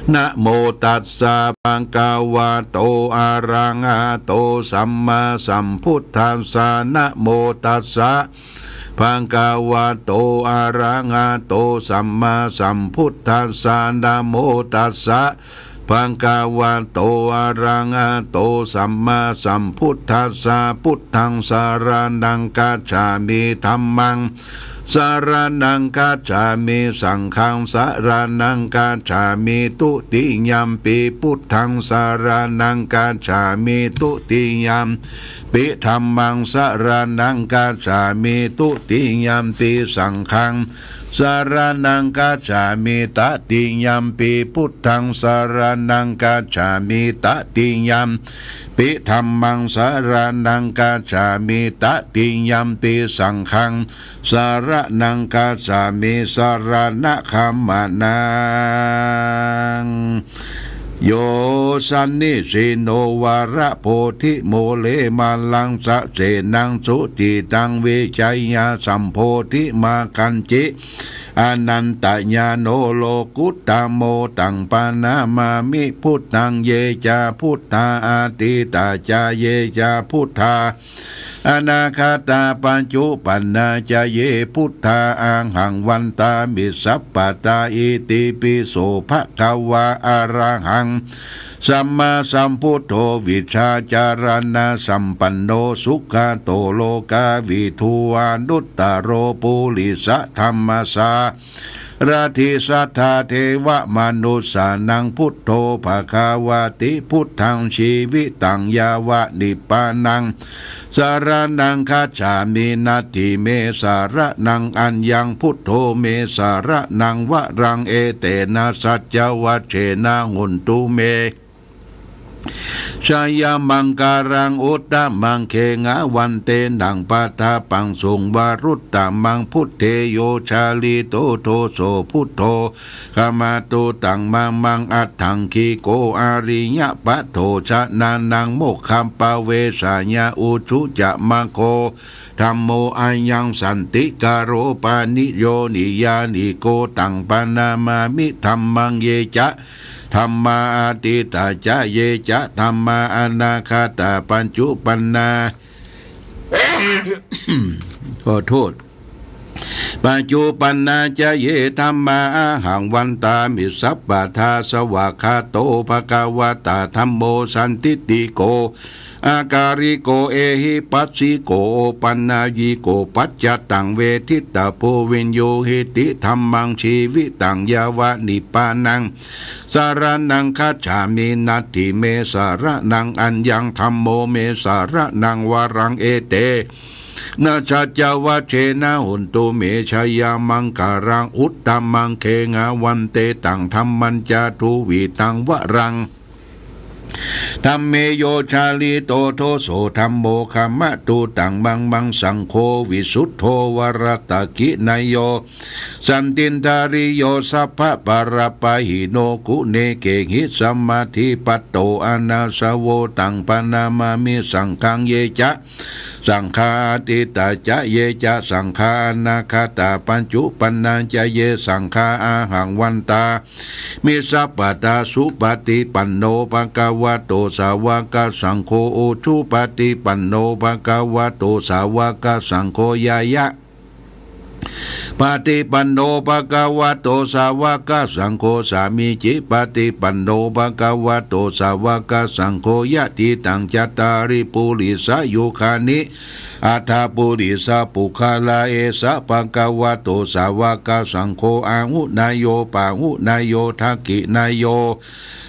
Namo tassa bhagavato arahato sammāsambuddhassa. Namo tassa bhagavato arahato sammāsambuddhassa. Namo tassa bhagavato arahato sammāsambuddhassa. Buddhaṃ saraṇaṃ gacchāmi. Dhammaṃ saraṇaṃ gacchāmi. Saṅghaṃ saraṇaṃ gacchāmi. Dutiyampi buddhaṃ saraṇaṃ gacchāmi. Dutiyampi dhammaṃ saraṇaṃ gacchāmi. Dutiyampi saṅghaṃ saraṇaṃ gacchāmi. Tatiyampi buddhaṃ saraṇaṃ gacchāmi. Tatiyampi dhammaṃ saraṇaṃ gacchāmi. Tatiyampi saṅghaṃ saraṇaṃ gacchāmi. Saraṇagamanaṃ. Yo sannisinno varabodhimūle, māraṃ sasenaṃ sujitaṃ, vijeyya sambodhimaggañci, anantañāṇo lokuttamo, taṃ paṇamāmi buddhaṃ. Ye ca buddhā atītā ca, ye ca buddhā anāgatā, paccuppannā ca ye buddhā, ahaṃ vandāmi sabbadā. Itipi so bhagavā arahaṃ sammāsambuddho, vijjācaraṇasampanno sugato lokavidū, anuttaro purisadammasārathi satthā devamanussānaṃ buddho bhagavāti. Buddhaṃ jīvitaṃ yāva nibbānaṃ saraṇaṃ gacchāmi. Natthi me saraṇaṃ aññaṃ, buddho me saraṇaṃ varaṃ, etena saccavajjena hontu me jayamaṅgalaṃ. Uttamaṅgena vantenaṃ pādapaṃsuṃ varuttamaṃ, buddhe yo jalito doso buddho khamatu taṃ mamaṃ. Aṭṭhaṅgiko ariyapatho janānaṃ mokkhappavesāya, ujū ca maggo dhammo ayaṃ santikaro paniyo niyyāniko, taṃ paṇamāmi dhammaṃ. Ye ca dhammā atītā ca, ye ca dhammā anāgatā, paccuppannā ขอโทษ paccuppannā ca ye dhammā, ahaṃ vandāmi sabbadā. Svākkhāto bhagavatā dhammo, sandiṭṭhiko akāliko ehipassiko, opanayiko paccattaṃ veditabbo viññūhīti. Dhammaṃ jīvitaṃ yāva nibbānaṃ saraṇaṃ gacchāmi. Natthi me saraṇaṃ aññaṃ, dhammo me saraṇaṃ varaṃ, ete na saccavajjena hontu me jayamaṅgalaṃ. Uttamaṅgena vantettaṃ dhammañca duvidhaṃ varaṃ, dhamme yo jalito doso dhammo khamatu taṃ mamaṃ. Saṅgho visuddho varadakkhiṇeyyo santindriyo sabbaparamāpahīno guṇekehi samadhipatto anāsavo taṃ paṇamāmi saṅghaṃ. Ye ca saṅghā atītā ca ye ca saṅghā anāgatā paccuppannā ca ye saṅghā ahaṃ vandāmi sabbadā. Supaṭipanno bhagavato sāvakasaṅgho, ujupaṭipanno bhagavato sāvakasaṅgho, ñāya paṭipanno bhagavato sāvakasaṅgho, sāmīcipaṭipanno bhagavato sāvakasaṅgho, yadidaṃ cattāri purisayugāni aṭṭha purisapuggalā, esa bhagavato sāvakasaṅgho, āhuneyyo pāhuneyyo dakkhiṇeyyo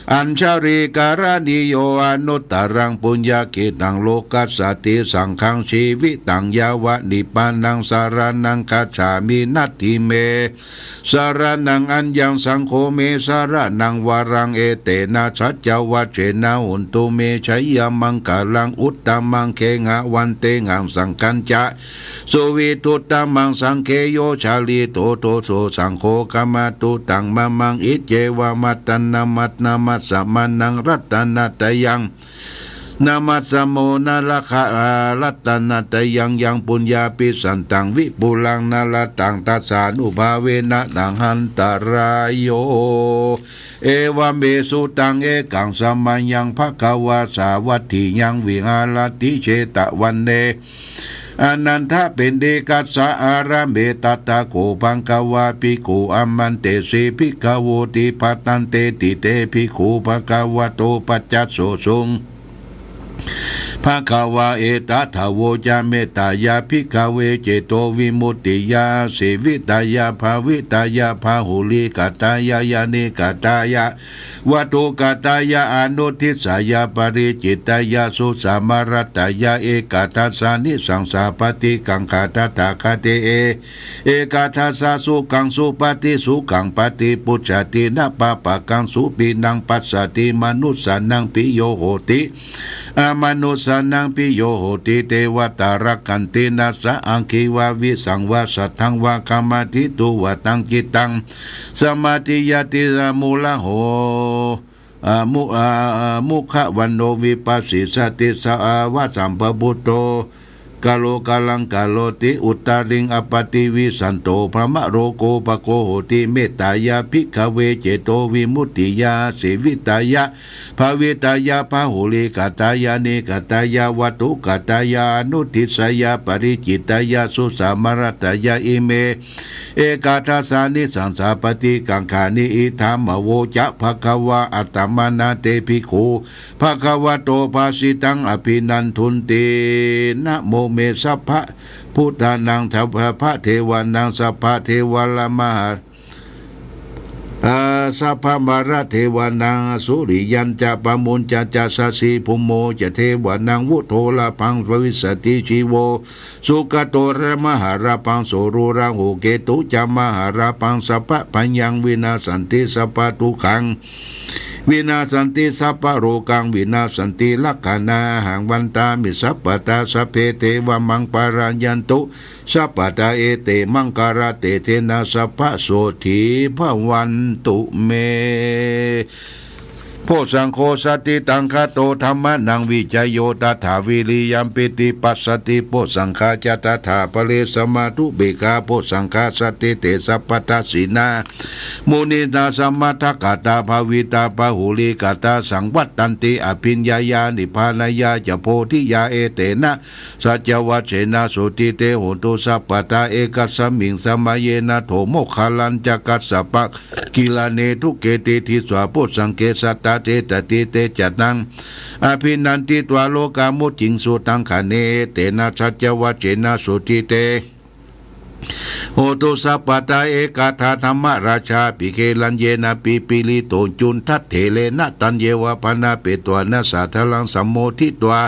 añjalikaraṇīyo anuttaraṃ puññakkhettaṃ lokassāti. Saṅghaṃ jīvitaṃ yāva nibbānaṃ saraṇaṃ gacchāmi. Natthi me saraṇaṃ aññaṃ, saṅgho me saraṇaṃ varaṃ, etena saccavajjena hontu me jayamaṅgalaṃ. Uttamaṅgena vantehaṃ saṅghañca suvidhuttamaṃ, saṅghe yo jalito doso saṅgho khamatu taṃ mamaṃ. Iccevamattanamatthamassamānaṃ ratanattayaṃ นมัสสาโม นรักขะ รัตนะตะยัง ยังปุญญาภิสันตัง วิปุลังนรัตตัง ตัสสานุภาเวนะ นะหันตะราโย เอวัมเม สุตัง เอกัง สะมะยัง ภะคะวา สาวัตถิยัง วิหารติ เชตะวันเน อานันทะปิณฑิกัสสะอารามเม ตะถาโข ภะคะวา ภิกขุ อามันเตสิ ภิกขะโวติ ภัตตันเตติ เต ภิกขุ ภะคะวะโต ปัจจัสโสสุ ภะคะวา เอตะถะโวจะ เมตตายะ ภิกขะเว เจโตวิมุตติยา สีวิตายะ ภาวิตายะ พาหุลิกัตตายะ ยานิกัตตายะ วัตถุกัตตายะ อนุทิสสายะ ปริจิตตายะ สุสามะรัตตายะ เอกัฏฐัสสานิสังสาปะฏิกังขา ตถาคะเต เอ เอกัฏฐัสสะ สุขัง สุปะฏิ สุขัง ปะฏิปุจจาติ นะปะปะกัง สุปิณัง ปัสสาติ มะนุสสานัง ปิโย โหติ อมะนุสสานัง ปิโย โหติ เตวะตา รักขันติ นะสะ อักขิวา วิสังวา สัทธังวา คามาทิ ตุวะตัง จิตตัง สมาธิยะติ สะ มูละโห อา มุ อา มุขะวันโณ วิปัสสิสติ สะ อา วะสัมปะพุตโต กะโล กะลัง กะโรติ อุตตะริง อะปะติวิสสันโต พรหมะโลโกปะโก โหติ เมตตายะ ภิกขะเว เจโตวิมุตติยา สีวิตายะ ภาวิตายะ พาหุลิกัตตายะ นิกัตตายะ วัตถุกัตตายะ อนุทิสสายะ ปริจิตตายะ สุสามะรัตตายะ อิเม เอกัฏฐัสสานิสังสาปะฏิกังขานิ อิทัมมะโวจะ ภะคะวา อะตะมะนะ เต ภิกขุ ภะคะวะโต ภาสิตัง อะภินันทุนติ นะโมเม สัพพะพุทธานัง สัพพะเทวานัง สัพพะเทวาลมหา อา สัพพะมะระเทวานัง สุริยัญจะ ปะมุญจะ จะ สะสีภุมโมจะ เทวานัง วุโธระภัง ภวิสสติ ชีโว สุขะโต ระมหาระภัง สุรุราหู เกตุจะ มหาระภัง สัพพะพยัง วินาสสันติ สัพพะทุกขัง วินาสสันติ สัพพะโรกัง วินาสสันติ ลักขณาหัง วันตามิ สัพพะทา สัพเพ เทวา มัง ปะรายันตุ สัพพะทา เอเต มังคะละเตเทนะ สัพพะโสตถี ภะวันตุ เม โพชฌังโค สัตถิตัง คาโต ธัมมานัง วิจโย ตถา วิริยัม ปีติ ปัสสะติ โพชฌังคา จะ ตถา ปะเร สมาธุ เปกขา โพชฌังคา สัตถิเต สัพพะทัสสินา มุนินา สมะทะกะตา ภาวิตา ปะหุลิกัตตา สังวัตตันติ อะภิญญายา นิพพานายาจะ โพธิยา เอเตนะ สัจจวัจเจนะ โสตถิ เต โหตุ สัพพะทา เอกัสสะมิง สะมะเยนะ โถ โมคคัลลัญจะ กัสสะปะ กิลาเน ทุกเข ติฏฐิสวา โพชฌังเข สัตตะ เทตะติ เตจะตัง อะภินันทิตวา โลกามุจจิงสุตัง ขะเน เอเตนะ สัจจวัจเจนะ โสตถิ เต โหตุ สัพพะทา เอกทา ธัมมะราชา ปิเกลัญเยนะ ปิปะริโต จุณฑัฏฐิเตนะ ตัญเยวะ บาณาเปตวา นะสาทะลัง สัมโมทิตวา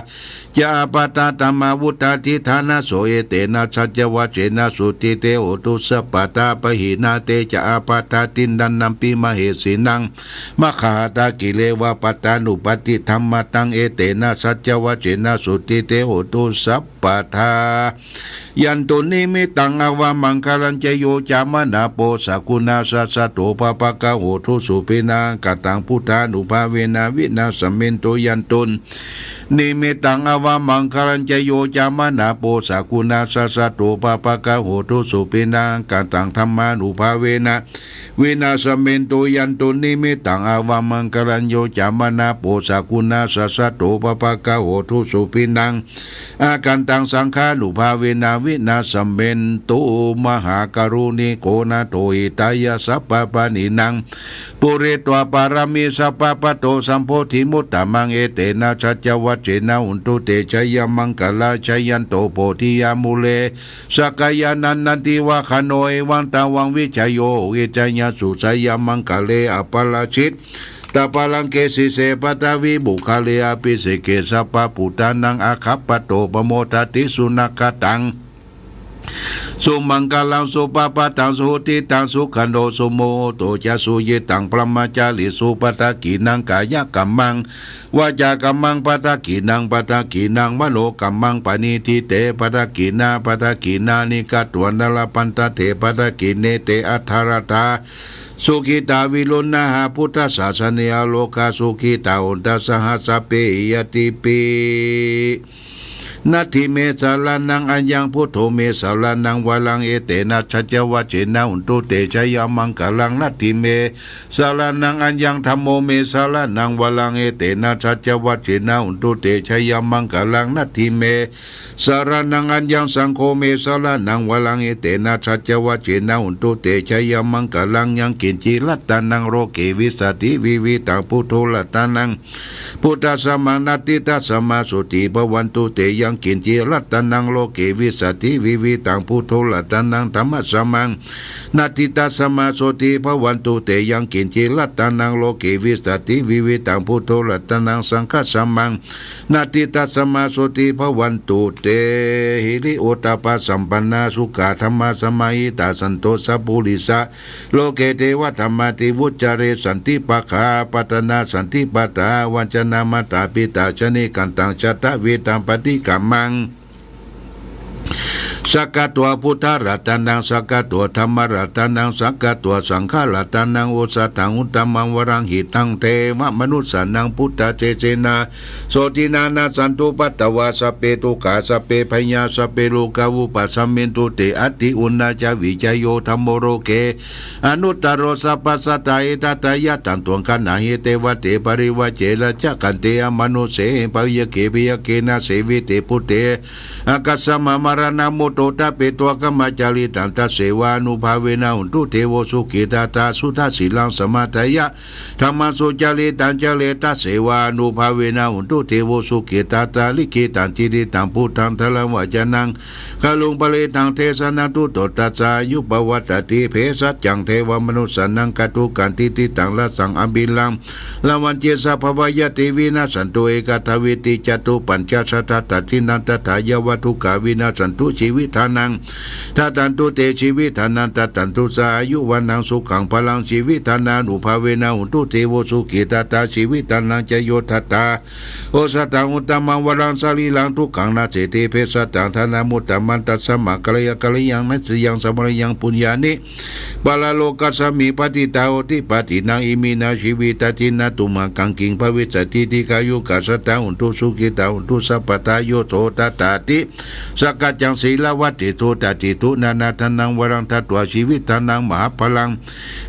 จะ อาปาทา ธัมมาวุฒา ทิฏฐานะโส เอเตนะ สัจจวัจเจนะ โสตถิ เต โหตุ สัพพะทา ปะหินา เตจะ อาปาทา ทิฏฐานัมปิ มะเหสีนัง มะขะหะตา กิเลวะ ปัตตานุปัตติธัมมะตัง เอเตนะ สัจจวัจเจนะ โสตถิ เต โหตุ สัพพะทา ยันตุ นิมิตตัง อะวะมังคะลัญจะ โยจะ มะนะโป สะกุณาสสะโต ปะปะกะโห ทุ สุปิณา อะกันตัง พุทธานุภาเวนะ วินาสเมนตุ ยันตุ นิมิตตัง อะวะมังคะลัญจะ โยจะ มะนะโป สะกุณาสสะโต ปะปะกะโห ทุ สุปิณา อะกันตัง ธัมมานุภาเวนะ วินาสเมนตุ ยันตุ นิมิตตัง อะวะมังคะลัญจะ โยจะ มะนะโป สะกุณาสสะโต ปะปะกะโห ทุ สุปิณา อะกันตัง สังฆานุภาเวนะ วินาสเมนตุ มหากรุณิโก นาโถ หิตายะ สัพพะปาณินัง ปูเรตวา ปารามี สัพพะ ปัตโต สัมโพธิมุตตะมัง เอเตนะ สัจจวัจเจนะ โหนตุ เต จะยะมังคะลา จะยันโต โพธิยา มูเล สักกายานันทันติ วัคคะโน เอวัง ตะวัง วิชะโย โหติ จะยะสุ จะยะมังคะเล อะปะราชิตตะปะลังเก สีเส ปะทะวี ปุคคะเล อะภิเสเก สัพพะปุตตานัง อะคัปปะโต ปะโมดะติ สุนะคะตัง สุมังคะลัง สุปะปะทัง สุหุติตัง สุขันโต สุมุหูโต จะ สุยิตัง บรมะจาริสุ ปัตถะกิณัง กายะกัมมัง วาจากัมมัง ปัตถะกิณัง ปัตถะกิณัง มโนกัมมัง ปะหิทิเต ปัตถะกิณา ปัตถะกิณานิ กัตวา นะ ละพันทะเต ปัตถะกิณเณ เต อะทะรัตถา สุขิตา วิรุณหา พุทธสาสะเน อโรคาสุขิตา หนตัสสะ หะ สัพเพ หิ ยะ ติ ปิ นัตถิ เม สะระณัง อัญญัง พุทโธ เม สะระณัง วะรัง เอเตนะ สัจจะ วัจเจนะ หนตุ เต ชะยะมังคะลัง นัตถิ เม สะระณัง อัญญัง ธัมโม เม สะระณัง วะรัง เอเตนะ สัจจะ วัจเจนะ หนตุ เต ชะยะมังคะลัง นัตถิ เม สะระณัง อัญญัง สังโฆ เม สะระณัง วะรัง เอเตนะ สัจจะ วัจเจนะ หนตุ เต ชะยะมังคะลัง ยังกิญจิ รัตตะนัง โลเก วิสสะติ วิวิธัง พุทโธ รัตตะนัง พุทธัสสะมัง นัตถิตัสสะมา โสติ ภะวันตุ เต ยังกิญจิ รัตตะนัง โลเก วิสสะติ วิวิธัง พุทโธ รัตตะนัง ธัมมัสสะมัง นัตถิตัสสะมา โสติ ภะวันตุ เต ยังกิญจิ รัตตะนัง โลเก วิสสะติ วิวิธัง พุทโธ รัตตะนัง สังฆัสสะมัง นัตถิตัสสะมา โสติ ภะวันตุ เต หิริโอตตัปปะสัมปันนา สุขะธัมมะ สมาหิตา สันโต สัพปุริสะ โลเก เทวะธัมมาติ วุจจาเร สันติปะขะ ปัตตะนา สันติปะทา วัญจนา มาตา ปิตา ชะนิกันตัง ชะตะเวทัง ปะฏิกะมัง สักกะตัง พุทธะรัตตะนัง สักกะตัง ธัมมะรัตตะนัง สักกะตัง สังฆะรัตตะนัง โอสะถัง อุตตะมัง วะรัง หิตัง เทวะมนุสสานัง ปุตตะเจเสนะ โสตินะ นัสสันตุ ปัตตะวา สัพเพ ทุกขา สัพเพ ภะยา สัพเพ โรคา วุปัสสะมินตุ เต อัตถิ อุณณา จะ วิจโย ธัมโม โลเก อนุตตะโร สัพพัสสัตถะ เอตัตถะ ยะ ทันตวง คะนะ หิ เต วะ เต ปะริวา เจ รัจจะ กัน เต อมะนุสเส หิ ภะวิยะเข พะยะเข นะ เสวิ เต บุตเต อะกัสสะ มะ มะระณะ มุตโต ทะ เป ตวะ ขะ มะ จาริตัง ตัสเสวานุภาเวนะ โหนตุ เต โว สุขิตา ตา สุทะ สีลัง สะ มะ ทะ ยะ ธัมมัง สุจาริตัง จะ เร ตัสเสวานุภาเวนะ โหนตุ เต โว สุขิตา ตา ลิขิตัง จีริตัง ปุตถัง ทะระ วะจะนัง กะรุง ปะริตถัง เตสะนะ ตุโต ตัสสะ อายุ ปะวัตติ เภสัจจัง เทวะมนุสสานัง กัตถุกัง ทิฏฐิตัง รัสสัง อะภิรัมมะ วัญจิ สัพพะ พะยาธิ วินัสสันตุ เอกัตถะ วีธิ จะตุ ปัญจะ ชะตะ ทัตถินัง ตถา ยะวะ ทุกขา วินัสสันตุ ชีวิตฐานัง ทัตถันตุ เต ชีวิตฐานัง ทัตถันตุ สา อายุ วัณณัง สุขัง พะลัง ชีวิตฐานานุภาเวนะ โหนตุ เต โว สุขิตา ตา ชีวิตฐานัง จะ โย ทัตถา โอสะถัง อุตตะมัง วะรัง สะรีรัง ทุกขัง นาสเสฏฐิ เภสัจจัง ทานะ มุตตะมัน ตัสสะ มะ กะรยะ กะรยัง นิสสยัง สะ มะ รยัง ปุญญานิ ปะระโลกัสสะมิง ปะติฏฐา โหติ ปะติณัง อิมินา ชีวิตา ทินนา ตุมหัง คัง คิง ภะวิสสะติ ดีฆายุกา สัตตา โหนตุ สุขิตา โหนตุ สัพพะทา โย โส ทัตถาติ สักกัจจัง สีลาวะ ติฏฐุ ตะติฏฐุ นานาทานัง วะรัง ทัตถา ชีวิตฐานัง มหาพะลัง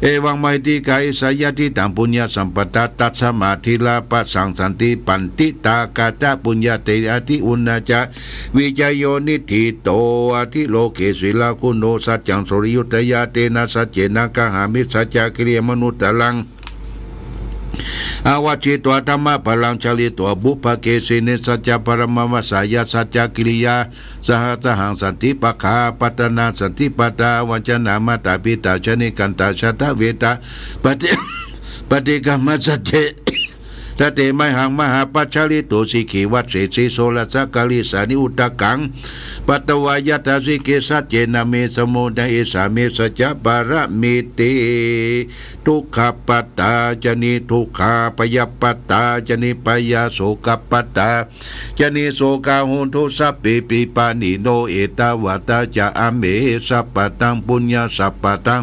เอวัง มหิทธิกา เอสะ ยะ ทิฏฐัง ปุญญะสัมปะทา ตัสสะ มะ ทีระ ปะสังสันติ ปัณฑิตากา จะ ปุญญาเต อัตถิ อุณณา จะ วิจโย นิฏฐิโต อัตถิ โลเก สีลาคุโณ สัจจัง สุริยุตยา เตนะ สัจเจนะ กะหามิ สัจจะ กิริยามนุตตรัง อวัชชิตวา ธัมมะพะลัง ชะลิตวา บุพพะเกสินิ สัจจะ ปะระมะวะสายะ สัจจะ กิริยา สะหัสสะหัง สันติปะขะ ปัตตะนา สันติปะทา วัญจนา มาตา ปิตา ชะนิกันตา ชะตะเวทา ปะฏิ ปะฏิกะมะ สัจเจ ทะเต มะหัง มหาปัชชะลิโต สีขีวัสเสสี โสระสะ กะริสานิ อุทะกัง ปัตตวา ยัตถา สีเก สัจเจนะ เม สะโมนะ เอสา เม สัจจะ ปะระมิติ ทุกขะปะทา จะ นิทุกขา ภะยะปะทา จะ นิภะยา โสกะปะทา จะ นิโสกา โหนตุ สัพเพปิ ปะนิโน เอตาวะทา จะ อะเม สัพพะทัง ปุญญะสัมปะทัง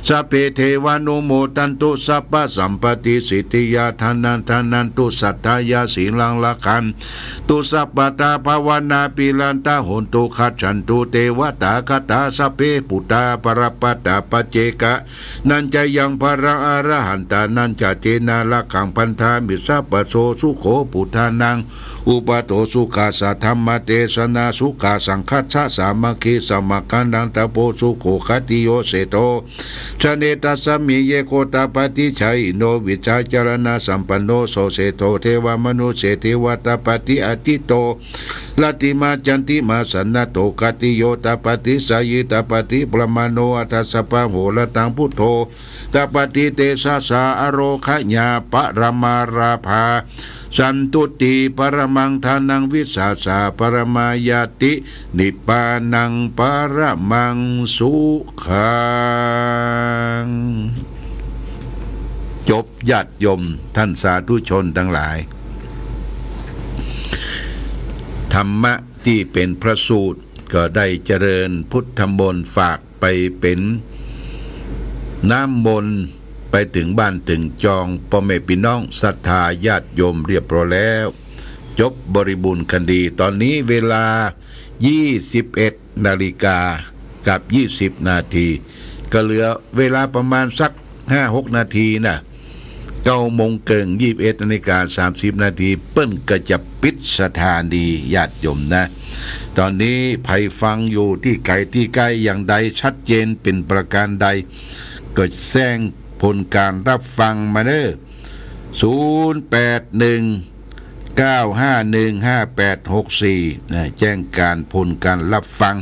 สัพเพ เทวานุโมทันตุ สัพพะสัมปะติ สิทธิยา ทานัง ทานันตุ สัตถายา สีลัง รักขันตุ สัพพะทา ภะวะนา ภะริรันตะ โหนตุ คัจฉันตุ เตวะตา คาถา สัพเพ ปุทธา ปะระปะตา ปัจเจกะ นัญจายัง พะลัง อะระหันตานัญจะ เตนะ รักขัง บัณฑามิ สัพพะโส สุโข ปุทธานัง อุปะโต สุขัสสะ ธัมมะเตสะนา สุขะ สังฆัสสะ สามัคคี สมังคะนัง ตะโพ สุโข ขัตติโย เศรษฐโท ชะเน ตัสสะมิง เย โกฏฐปาติ ชายิโน วิชชาจะรณะสัมปันโน โส เศรษฐโท เทวะมนุสเส เทวะตะปาติ อะทิตโต รัตติมา จันติมา สะนะโท ขัตติโย ตะปาติ สายี ตะปาติ ปะระมาโณ อัฏฐะสะพะ โหระทัง พุทโธ ตะปาติ เตสะสา อะโรคะยา ปะระมาลาภา สันตุติ ปะระมัง ทานัง วิสสาสะ ปะระมาญาติ นิพพานัง ปะระมัง สุขัง จบ ญาติโยมท่านสาธุชนทั้งหลาย ธรรมะตี้เป๋นพระสูตร ก็ได้เจริญพุทธมนต์ ฝากไปเป๋นน้ำมนต์ ไปเถิงบ้านเถิงจอง ป้อแม่ปี้น้องศรัทธาญาติโยมเรียบร้อยแล้ว จบบริบูรณ์คดี ต๋อนนี้เวลา ยี่สิบเอ็ดนาฬิกากับ ยี่สิบนาที ก็เหลือเวลาประมาณสัก ห้าหกนาทีน่ะ เก้าโมงเกิ่ง ยี่สิบเอ็ดนาฬิกา สามสิบนาที เปิ้นก็จะปิดสถานีญาติโยมนะ ต๋อนนี้ใผฟังอยู่ตี้ไก๋ตี้ใก้อย่างใดชัดเจนเป๋นประก๋านใด ก็แจ้งผลก๋านฮับฟังมาเน่อ ศูนย์แปดหนึ่ง เก้าห้าหนึ่ง ห้าแปดหกสี่ นะ แจ้งก๋านผลก๋านฮับฟัง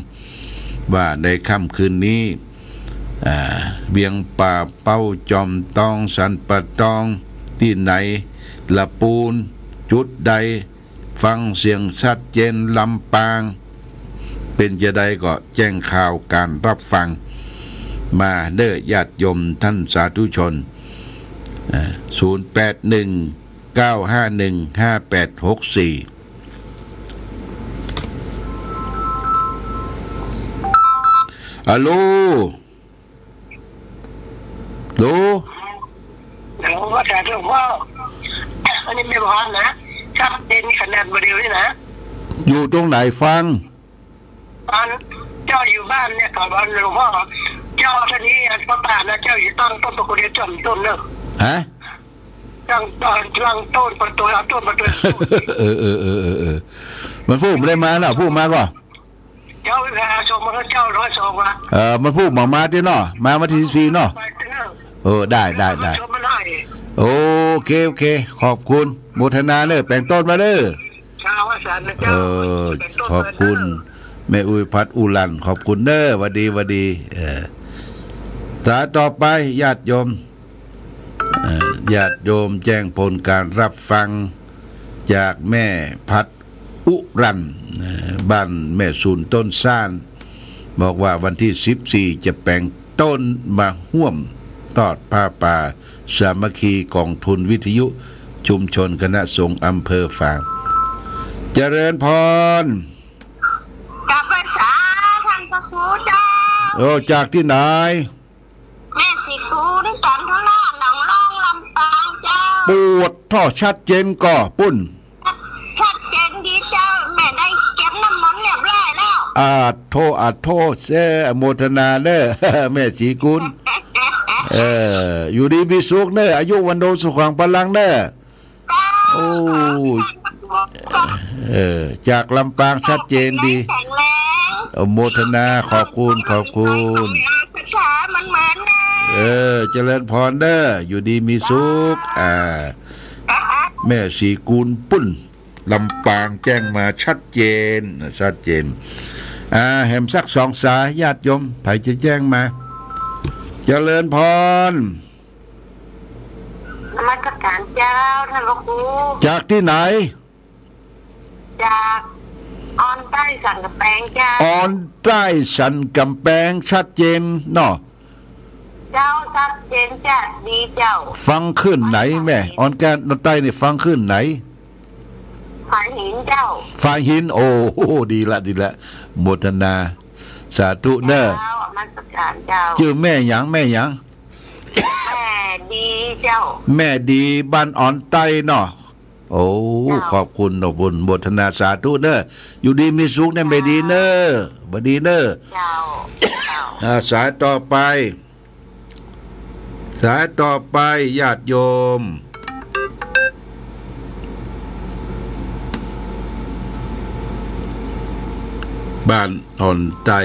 ว่าในค่ำคืนนี้ อ่า เวียงป่าเป้า จอมตอง สันป่าตอง ตี้ไหน ละปูน จุดใด ฟังเสียงชัดเจน ลำปาง เป๋นจาใดก็แจ้งข่าวก๋านฮับฟังมาเน่อญาติโยมต้านสาธุชน อ่า ศูนย์แปดหนึ่ง เก้าห้าหนึ่ง ห้าแปดหกสี่ ฮัลโหล ฮัลโหล ฮัลโหล สาธุหลวงป้อ อันนี้แม่พรนะ ชัดเจนขนาดบ่าเดี่ยวนี้นะ อยู่ตรงไหนฟัง อันเจ้าอยู่บ้านเนี่ย กับอันหลวงป้อ เจ้าต๋อนนี้อันป้อตานะ เจ้าอยู่ตั้งต้นตะโกเดียวจอมต้นเน่อ ฮะ ตั้งต้น ตั้งต้นประตู เอาต้นประตู เออ เออ เออ เออ เออ มันพูดบ่ได้มาน่ะ พูดมาก่อ เจ้าวิภาส่งมาให้เจ้าร้อยสองวะ เออ มันพูดบ่มาตี้เนาะ มาวันตี้สิบสี่เนาะ ไปเถอะ เออ ได้ ได้ ได้ ส่งมาหน่อย โอเค โอเค ขอบคุณ โมทนาเน่อ แป๋งต้นมาเน่อ ชาวสารนะเจ้า เออ แป๋งต้น ขอบคุณ มาเน่อ แม่อุยพัฒน์อุรัน ขอบคุณเน่อ หวัดดี หวัดดี เออ สายต่อไป ญาติโยม เอ่อ ญาติโยมแจ้งผลก๋านฮับฟังจากแม่พัฒน์อุรัน เอ่อ บ้านแม่สูนต้นซ่าน บอกว่าวันตี้สิบสี่จะแป๋งต้นมาฮ่วมตอดผ้าป่าสามัคคีก๋องทุนวิทยุชุมชนคณะสงฆ์อำเภอฝาง เจริญพร กราบไหว้สาท่านพระครูเจ้า โอ้ จากตี้ไหน แม่ศรีกูล จันทราช หนองล่อง ลำปางเจ้า ปวดท่อชัดเจนก่อปุ้น ชัดเจนดีเจ้า แม่ได้เก็บน้ำมนต์เรียบร้อยแล้ว อ่าโธ่ อ่าโธ่ เอ้อ อนุโมทนาเน่อ แม่ศรีกูล เออ อยู่ดีมีสุขเน่อ อายุวัณโณสุขังพลังเน่อ โอ้ เออ จากลำปางชัดเจนดี แข็งแรง อนุโมทนา ขอบคุณ ขอบคุณ ศรัทธามันมานะ เออ เจริญพรเน่อ อยู่ดีมีสุข อ่า แม่ศรีกูลปุ้น ลำปางแจ้งมาชัดเจน ชัดเจน อ่า แหมสักสองสาย ญาติโยม ใผจะแจ้งมา เจริญพร นมัสการเจ้า ท่านพระครู จากตี้ไหน จากออนใต้สันก๋ำแปงเจ้า ออนใต้สันก๋ำแปง ชัดเจนเนาะ เจ้า ชัดเจนจัดดีเจ้า ฟังคลื่นไหนแม่ ออนใต้นี่ฟังคลื่นไหน ฝายหินเจ้า ฝายหิน โอ้โห ดีละ ดีละ โมทนา สาธุเน่อ เจ้า นมัสการเจ้า จื้อแม่หยัง แม่หยัง แม่ดีเจ้า แม่ดี บ้านออนใต้เนาะ โอ้ เจ้า ขอบคุณ ขอบคุณ โมทนาสาธุเน่อ อยู่ดีมีสุขเน่อ แม่ดีเน่อ หวัดดีเน่อ เจ้า เจ้า อ่า สายต่อไป สายต่อไป ญาติโยม บ้านออนใต้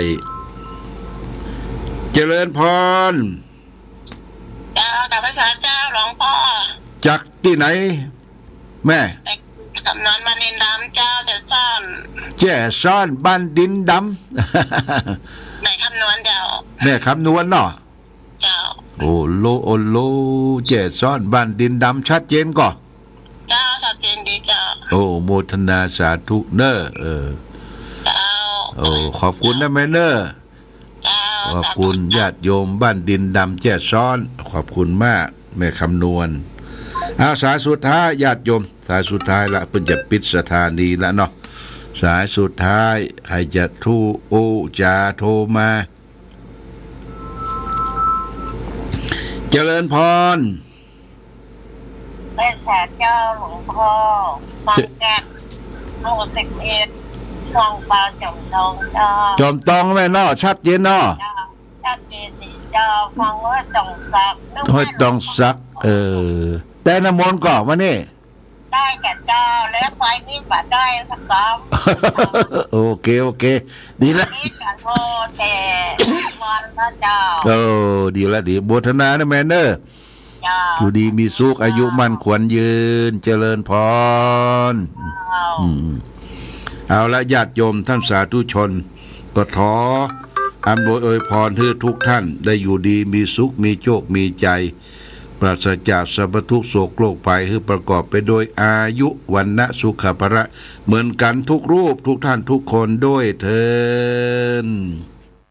เจริญพร เจ้า กราบไหว้สาเจ้าหลวงป้อ จากตี้ไหน แม่ คำนวณ บ้านดินดำเจ้า แจ้ซ้อน แจ้ซ้อน บ้านดินดำ แม่คำนวณเจ้า แม่คำนวณเนาะ เจ้า โอ้โล โอ้โล แจ้ซ้อน บ้านดินดำ ชัดเจนก่อ เจ้า ชัดเจนดีเจ้า โอ้ โมทนาสาธุเน่อ เออ เจ้า โอ้ ขอบคุณนะแม่เน่อ เจ้า ขอบคุณ สาธุเจ้า ญาติโยมบ้านดินดำแจ้ซ้อน ขอบคุณมาก แม่คำนวณ อ่า สายสุดท้าย ญาติโยม สายสุดท้ายละ เปิ้นจะปิดสถานีละเนาะ สายสุดท้าย ใผจะโทร โอ้ จะโทรมา เจ เจริญพร แม่สาเจ้าหลวงพ่อ ฟังจากหมู่สิบเอ็ด ช่องเปาจ๋อมตองเจ้า จ๋อมตองแม่เนาะ ชัดเจนเนาะ เจ้า ชัดเจนดีเจ้า ฟังห้วยตองสัก นึกว่า ห้วยตองสัก เออ ได้น้ำมนต์ก่อวันนี้ ได้ก่ะเจ้า แล้วไปนี่บ่ได้สักกำ โอเค โอเค ดีละ นี่กะโทรแต่วันละเจ้า เออ ดีละ ดี โมทนานะแม่เนอะ เจ้า อยู่ดีมีสุข อายุมั่นขวัญยืน เจริญพร เจ้า อืม เอาละ ญาติโยมท่านสาธุชน ก็ขออำนวยอวยพรหื้อทุกท่านได้อยู่ดีมีสุข มีโชค มีชัย ปราศจากสรรพทุกข์โศกโรคภัย หื้อประกอบไปด้วยอายุ วรรณะ สุขะ พละ เหมือนกันทุกรูป ทุกท่านทุกคนด้วยเทอญ